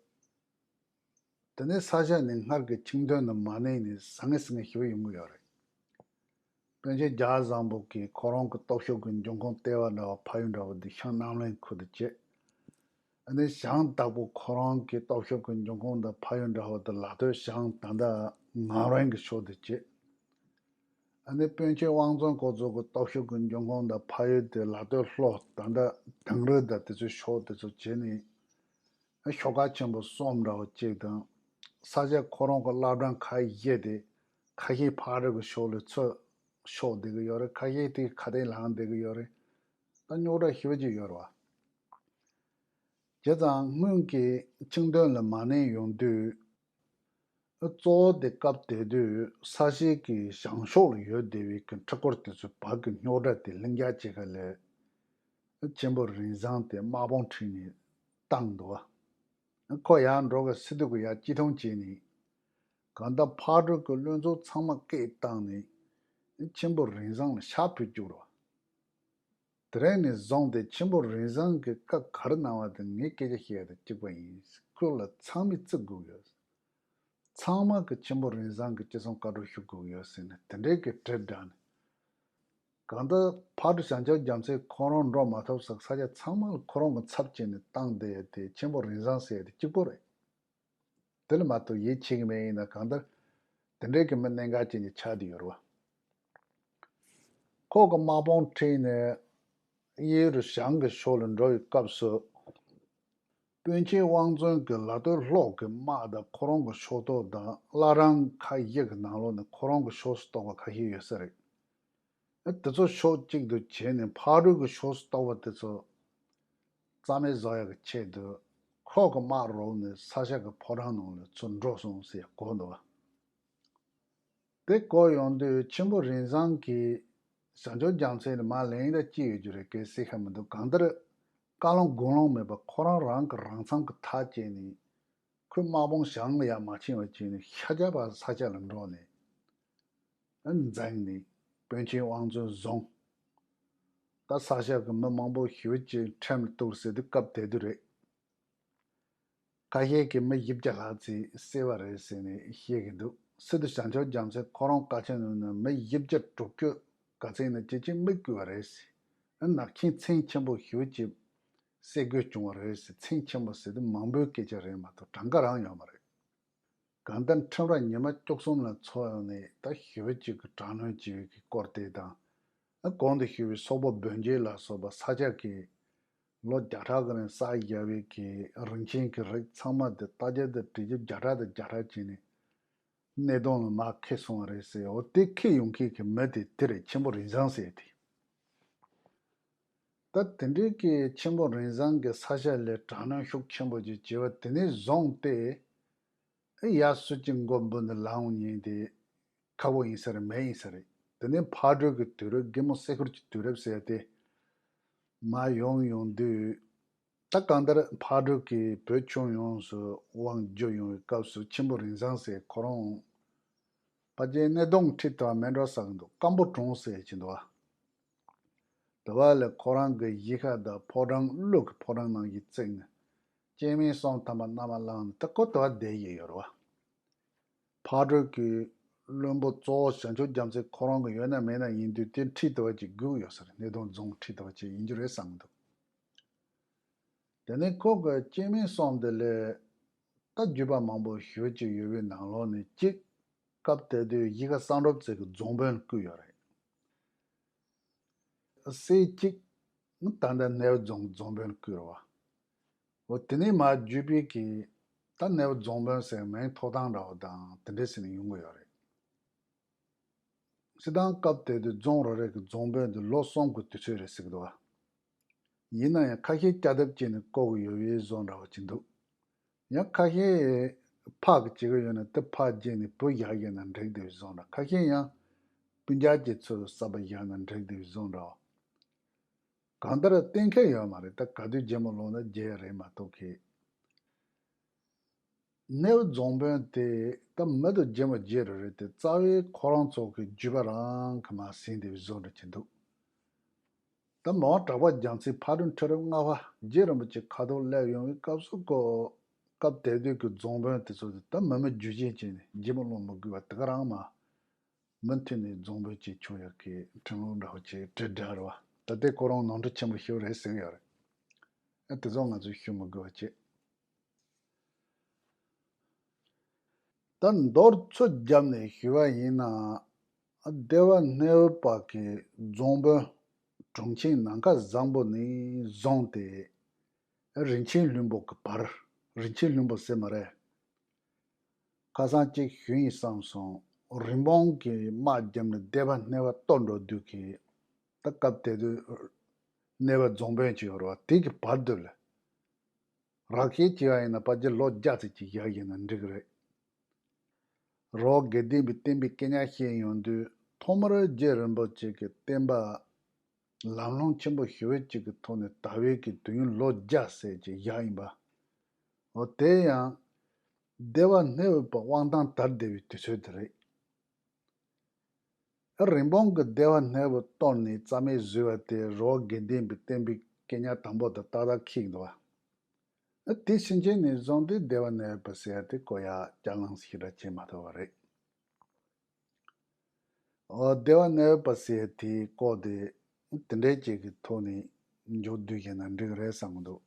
དེ་ནས་ས་སྐྱ་ནས་སྔར་གྱི་ཆིང་ཐོན་དུ་མ་གནས་ནས་ཟང་ངེ་ཟིང་ངེ་ཞེ་པོ་ཡོང་གི་ཡོད་རེད། དཔོན་ཆེན་རྒྱ་བཟང་པོ་གིས་ཁོ་རང་གི་སྟོབས་ཤུགས་ཀྱི་འབྱུང་ཁུངས་ལྟེ་བ་འདྲ་བ་ཕ་ཡུལ་འདྲ་བོ་འདི་ཤང་རྣམ་གླིང་ཁུལ་དུ་བྱས། ཨ་ནི་ཞང་དྭགས་པོ་ཁོ་རང་གི་སྟོབས་ཤུགས་ཀྱི་འབྱུང་ཁུངས་དང་ཕ་ཡུལ་འདྲ་བོ་དེ་ལ་སྟོད་ཞང་ད་ལྟ་ངམ་རིང་གི་ཕྱོགས་དུ་བྱས། ཨ་ནི་དཔོན་ཆེན་དབང་བཙོན་ཁོ་ཚོ་གི་སྟོབས་ཤུགས་ཀྱི་འབྱུང་ཁུངས་དང་ཕ་ཡུལ་དེ་ལ་སྟོད་ལྷོ་ད་ལྟ་དིང་རི་དང་དེ་ཚོའི་ཕྱོགས་དེ་ཚོ་བྱས་ནས། ཤོག་ཁ་ཆེན་པོ་གསུམ་འདྲ་བོ་གཅིག་དང་། ས་སྐྱ་ཁོ་རང་གི་བླ་བྲང་ཁག་བཞི་དེ་ཁ་ཤས་ཕག་གྲུ་གི་ཕྱོགས་ལ་ཚུར་ཕྱོགས་བསྡད་ཀྱི་ཡོད་རེད། ཁ་ཤས་དེ་ཁ་གཏད་ལངས་བསྡད་ཀྱི་ཡོད་རེད། ད་རྙོག་དྲ་ཞེ་པོ་ཅིག་ཡོད་རེད་བ། བྱས་ཙང་སྔོན་གྱི་ཆིང་ཐོན་ལ་མ་གནས་ཡོང་དུས། གཙོ་བོ་དེ་སྐབས་དེ་དུས་ས་གཞི་གི་བྱང་ཕྱོགས་ལ་ཡོད་བསྡད་པའི་གི་འཁྲུལ་འཁོར་དེ་ཚོའི་བར་གྱི་རྙོག་དྲ་དེ་ལྷིང་འཇགས་བྱེད་ག་ལས། ཆེན་པོ་རིན་བཟང་དེ་དམག་དཔུང་ཁྲིད་ནས་བཏང་འདུག་བ། ཁོ་ཡར་འགྲོ་གི་སི་ཏུ་གི་ཡར་སྐྱིད་ཐོང་བྱས་ནས། གང་ལྟར་ཕག་གྲུ་གི་བློན་ཚོགས་ཚང་མ་སྐད་བཏང་ནས། ཆེན་པོ་རིན་བཟང་ལ་ཕྱག་ཕུལ་བཅུག་རོགས། དེ་རིང་ནས་བཟུང་སྟེ་ཆེན་པོ་རིན་བཟང་གིས་བཀའ་ག་རེ་གནང་བ་དེ་ངས་སྐད་ཆ་བཤད་ཡ་དང་གཅིག་པ་ཡིན། ཁོ་ལ་ཚང་མས་བརྩི་དགོས་ཡོད། ཚང་མ་གིས་ཆེན་པོ་རིན་བཟང་གི་ཅི་གསུང་བཀའ་སྒྲུབ་ཞུ་དགོས་ཡོད་ཟེར་ནས་དེ་འདྲའི་གི་དྲིལ་བསྒྲགས་ནས། གང་ལྟར་ཕག་གྲུ་བྱང་ཆུབ་རྒྱལ་མཚན་ཁོ་རང་འགྲོ་མ་ཐུབ་ས་ས་སྐྱ་ཚང་མ་ལ་ཁོ་རང་གི་ཚབ་བྱས་ནས་བཏང་བསྡད་ཡ་དེ་ཆེན་པོ་རིན་བཟང་ཟེར་ཡ་དེ་གཅིག་པོ་རེད། དེ་ལ་མ་གཏོགས་ཡིད་ཆེས་ཀྱི་མེད། ཡིན་ན་གང་ལྟར་དེ་འདྲའི་གི་མི་གནད་འགག་ཅན་གྱི་ཆགས་བསྡད་ཡོད་རེད་བ། ཁོ་གི་དམག་དཔུང་ཁྲིད་ནས་གཡས་རུ་བྱང་གི་ཕྱོགས་ལ་འགྲོ་བའི་སྐབས་སུ། དཔོན་ཆེན་དབང་བཙོན་གྱི་ལ་སྟོད་ལྷོ་གི་དམག་དང་ཁོ་རང་གི་ཕྱོགས་གཏོགས་དང་བླ་བྲང་ཁག་བཞི་གི་ནང་ལོགས་ནས་ཁོ་རང་གི་ཕྱོགས་སུ་གཏོགས་པ་ཁ་ཤས་ཡོད་ས་རེད། དེ་ཚོ་ཕྱོགས་གཅིག་ཏུ་བྱས་ནས་ཕག་གྲུ་གི་ཕྱོགས་སུ་གཏོགས་པ་དེ་ཚོ་རྩ་མེད་བཟོ་ཡག་གི་ཆེད་དུ་ཁོ་གི་དམག་རོགས་ནས་ས་སྐྱ་གི་ཕོ་བྲང་ནང་ལ་ཚུར་འགྲོ་སོང་ཟེར་གོ་འདུག་བ། དེ་གོ་ཡོང་དུས་ཆེན་པོ་རིན་བཟང་གིས་བྱང་ཆུབ་རྒྱལ་མཚན་ལ་མར་ལན་ཡིན་ད་ཅི་ཡོད་རྒྱུ་རེད་གལ་སྲིད་ཤ་མི་འདུག་གང་ལྟར་བཀའ་ལུང་དགོངས་ལུང་མེད་པར་ཁོ་རང་རང་གི་རང་མཚང་གི་ཐག་བཅད་ནས། ཁོས་དམག་དཔུང་བྱང་ལ་ཡང་མ་ཕྱིན་པ་བྱས་ནས་ཤར་རྒྱག་པ་ས་སྐྱ་ལ་འགྲོ་ནས། འཛེགས་ནས་དཔོན་ཆེན་དབང་བཙོན་བཟུང་། ད་ས་སྐྱ་གི་མི་མང་པོ་ཞེ་པོ་ཅིག་ཁྲིམས་ལ་གཏུགས་ཟེར་དུས་སྐབས་དེ་དུས་རེད། ཁ་ཤས་ཀྱིས་མི་བཞི་བརྒྱ་ལྷག་ཙམ་བསད་པ་རེད་ཟེར་ནས་བཤད་ཀྱི་འདུག་སི་ཏུ་བྱང་ཆུབ་རྒྱལ་མཚན་ཁོ་རང་བཀའ་ཆེམས་ནང་ན་མི་བཞི་བརྒྱ་དྲུག་ཅུ་ག་ཚད་ན་ཅི་ཅིག་མི་བརྐུས་པ་རེད་ཟེར། ནག་ཆེན་མཚན་ཆེན་པོ་ཞེ་པོ་ཅིག་བསད་དགོས་བྱུང་བ་རེད་ཟེར། མཚན་ཆེན་པོ་ཟེར་དུས་མང་པོའི་སྐད་ཆ་རེད་མ་གཏོགས་གྲངས་ཀ་རང་ཡོད་མ་རེད། གང་ལྟར་ཁྲིམས་ར་ཉི་མ་བཅུ་གསུམ་ལ་འཚོགས་ཡོང་ནས་ད་ཞེ་པོ་ཅིག་གི་དྲག་གནོན་བྱས་པའི་གི་སྐོར་དེ་དང་། ཨ་གོང་དུ་ཞུས་པའི་སོག་པོ་བོན་རྒྱལ་ལ་སོགས་པ་ས་སྐྱ་གིས་ལོ་བརྒྱ་ཕྲག་གི་རིང་བསགས་བཞག་པའི་གི་རིན་ཆེན་གྱི་རིགས་ཚང་མ་དེ་རྟ་རྒྱབ་དང་གྲི་རྒྱབ་བརྒྱ་ཕྲག་དང་བརྒྱ་ཕྲག་བྱས་ནས་སྣེ་གདོང་ལ་མར་འཁྱེར་སོང་བ་རེད་ཟེར། འོ་དེ་འཁྱེར་ཡོང་མཁན་གྱི་མི་དེ་དེ་རེད། ཆེན་པོ་རིན་བཟང་ཟེར་དེ། ད་དེ་འདྲའི་གི་ཆེན་པོ་རིན་བཟང་གི་ས་ཆ་ལ་དྲག་གནོན་ཤུགས་ཆེན་པོ་ཅིག་བྱས་པ་དེ་ནས་བཟུང་སྟེ། ཨེ་ཡ་སུ་གཅིག་མགོ་འབུར་ནས་ལངས་ཉེན་དེ་ཁག་པོ་ཡིན་ས་རེད། མེད་ཡིན་ས་རེད། དེ་ནས་ཕག་གྲུ་གི་དུས་རབས། རྒན་མོ་སེ་ཁུར་གྱི་དུས་རབས་ཟེར་ཏེ་མར་ཡོང་ཡོང་དུས། ད་གང་ལྟར་ཕག་གྲུ་གིས་བོད་ཁྱོན་ཡོངས་སུ་དབང་བསྒྱུར་ཡོང་བའི་སྐབས་སུ་ཆེན་པོ་རིན་བཟང་ཟེར་ཁོ་རང་ཕལ་ཆེར་སྣེ་གདོང་ཁྲིད་དུ་མེད་འགྲོ་བསམ་གྱི་འདུག་སྐམ་པོ་གྲོངས་ཟེར་གྱི་འདུག་བ། དེ་བ་ལས་ཁོ་རང་གི་གཞིས་ཁ་དང་ཕོ་བྲང་། གླུ་གི་ཕོ་བྲང་ནང་བཞིན་བརྩིགས་ནས་སྐྱེ་དམན་གསུམ་ཐམ་པ་མནའ་མ་བླངས་ནས་ད་ཁོ་དེ་བ་བསྡད་ཡོད་ཡོད་རེད་བ། ཕག་གྲུ་གིས་བློན་པོ་གཙོ་བོ་བྱང་ཆུབ་རྒྱལ་མཚན་ཁོ་རང་གི་ཡོད་ན་མེད་ན་ཡིན་དུས་དེ་ཁྲིད་དེ་བ་ཅིག་སྒུག་ཡོད་ས་རེད། སྣེ་གདོང་རྫོང་ཁྲིད་དེ་བ་ཅིག་ཡིན་རྒྱུ་རེད་བསམ་གྱི་འདུག་དེ་ནས་ཁོ་གི་སྐྱེ་དམན་གསུམ་དེ་ལས་ད་རྒྱུད་པ་མང་པོ་ཞེ་ཅིག་ཡོད་པའི་ནང་ལོགས་ནས་གཅིག་སྐབས་དེ་དུས་གཞིས་ཀ་བསམ་གྲུབ་རྩེ་གི་རྫོང་དཔོན་བསྐོས་ཡོད་རེད། སྲས་གཅིག་ནི་ད་ལྟ་གནས་བབ་རྫོང་རྫོང་དཔོན་བསྐོས་རེད་བ། འོ་དེ་ནས་མར་བརྒྱུད་པའི་གི་ད་གནས་བབ་རྫོང་དཔོན་ཟེར་མིང་ཐོབ་ཐང་འདྲ་བོ་དང་དེ་འདྲ་ཟེར་ནས་ཡོང་གི་ཡོད་རེད། སྤྱིར་བཏང་སྐབས་དེ་དུས་རྫོང་རེ་རེ་གི་རྫོང་དཔོན་དེ་ལོ་གསུམ་གི་དུས་ཚོད་རེད་ཟེར་གི་འདུག་བ། ཡིན་ན་ཡང་ཁ་ཤས་སྐྱ་ཐབས་བྱས་ནས་བསྐོ་གི་ཡོད་པའི་བཟོ་འདྲ་བོ་ཅིག་འདུག་ཡང་ཁ་ཤས་ཕག་གི་བྱེད་ཀྱི་ཡོད་ན་དེ་ཕག་བརྗེས་ནས་བུ་བཞག་བཞག་ན་འགྲིག་བསྡད་པའི་བཟོ་འདྲ། ཁ་ཤས་ཡང་སྤུན་ཀྱག་གི་ཚུར་གསར་པ་བཞག་ན་འགྲིག་བསྡད་པའི་བཟོ་འདྲ་བོ། གང་ལྟར་གཏན་འཁེལ་ཡོད་མ་རེད། ད་ག་དུས་རྗེས་མ་ལོག་ན་རྗེས་རེད་མ་གཏོགས་གི། གནས་བབ་རྫོང་དཔོན་དེ་ད་མི་དང་རྗེས་མ་རྗེས་རེ་རེད་དེ། རྩ་བའི་ཁོ་རང་ཚོ་གི་རྒྱུད་པ་རང་གི་མར་ཟིན་བསྡད་པའི་བཟོ་འདྲ་ཅིག་འདུག་ད་མ་འོངས་གྲགས་པ་རྒྱལ་མཚན་ཕག་གྲུ་ཁྲི་རབས་ལྔ་པ་རྗེ་རིན་པོ་ཆེ་ཁ་ཐོག་སླེབས་ཡོང་བའི་སྐབས་སུ་ཁོ། སྐབས་དེ་དུས་ཀྱི་རྫོང་དཔོན་དེ་ཚོ་དེ་ད་མི་མི་རྒྱུད་ཆེན་བྱས་ནས་རྗེས་མ་ལོག་མི་དགོས་པ་དེ་ག་རང་མ། མུ་མཐུད་ནས་རྫོང་དཔོན་བྱས་ཆོག་ཡག་གི་ཁྲིམས་ལུགས་འདྲ་བོ་ཅིག་བྲིས་བསྡད་རེད་བ། ད་ལྟའི་ཁོ་རང་ནོར་འཁྲུལ་ཆེན་པོ་ཞིག་རེད་ཟེར་གི་ཡོད་རེད། ཨ་དེ་ཚོ་ང་ཚོས་ཞུ་མི་དགོས་པ་བྱས། ད་མདོར་ཚུར་བརྒྱབ་ནས་ཞུས་པ་ཡིན་ན། སྡེ་པ་སྣེ་འོད་པ་གི་རྫོང་དཔོན་དྲུང་ཆེན་ནམ་མཁའ་བཟང་པོ་ནས་བཟུང་སྟེ། རིན་ཆེན་ལྷུན་པོ་གི་བར། རིན་ཆེན་ལྷུན་པོ་ཟེར་མ་རེད། ཁ་སང་གཅིག་ཞུས་ཡིན་བསམ་སོང་། རིན་སྤུངས་ཀྱི་དམག་བརྒྱབ་ནས་སྡེ་པ་སྣེ་པ་གཏོར་འགྲོ་དུས་ཀྱི། ད་སྐབས་དེ་དུས་སྣེ་པ་རྫོང་དཔོན་ཅིག་ཡོད་རེད་བ། དེ་གི་བར་དུ་ལ། རགས་བཤད་བྱས་པ་ཡིན་ན་ཕལ་ཆེར་ལོ་བརྒྱ་ཙམ་ཅིག་བཞག་ཡིན་ན་འགྲིག་གི་རེད། རི་བོ་དགེ་ལྡན་པའི་བསྟན་པའི་སྐད་ཉག་བཤད་ཡོང་དུས་ཐོག་མར་རྗེ་རིན་པོ་ཆེ་གི་བསྟན་པ་ལམ་ལྷོང་ཆེན་པོ་ཞེ་པོ་ཅིག་གི་ཐོག་ནས་དར་བའི་གི་དུས་ཡུན་ལོ་བརྒྱ་ཟེར་ཅིག་བཞག་ཡིན་པ། འོ་དེ་ཡང་སྡེ་པ་སྣེ་འོད་པ་དབང་ཐང་དར་བསྡད་པའི་དུས་ཚོད་དེ་རེད། རིན་སྤུངས་ཀྱི་སྡེ་པ་སྣེ་པ་གཏོར་ནས་རྩ་མེད་བཟོས་པ་དེ་རི་བོ་དགེ་ལྡན་པའི་བསྟན་པའི་སྐད་ཉག་དང་པོ་དང་ཏག་ཏག་འཁེལ་འདུག་བ། དེ་ཕྱིན་ཆད་ནས་བཟུང་སྟེ་སྡེ་པ་སྣེ་པ་ཟེར་ཡ་དེ་གོ་ཡ་ཅ་ལག་ཞིག་ར་བྱེད་མ་ཐུབ་པ་རེད། འོ་སྡེ་པ་སྣེ་པ་ཟེར་ཡ་དེའི་སྐོར་དེ་དེ་འདྲའི་ཅིག་གི་ཐོག་ནས་མཇུག་བསྡུས་བྱས་ན་འགྲིག་གི་རེད་བསམ་གི་འདུག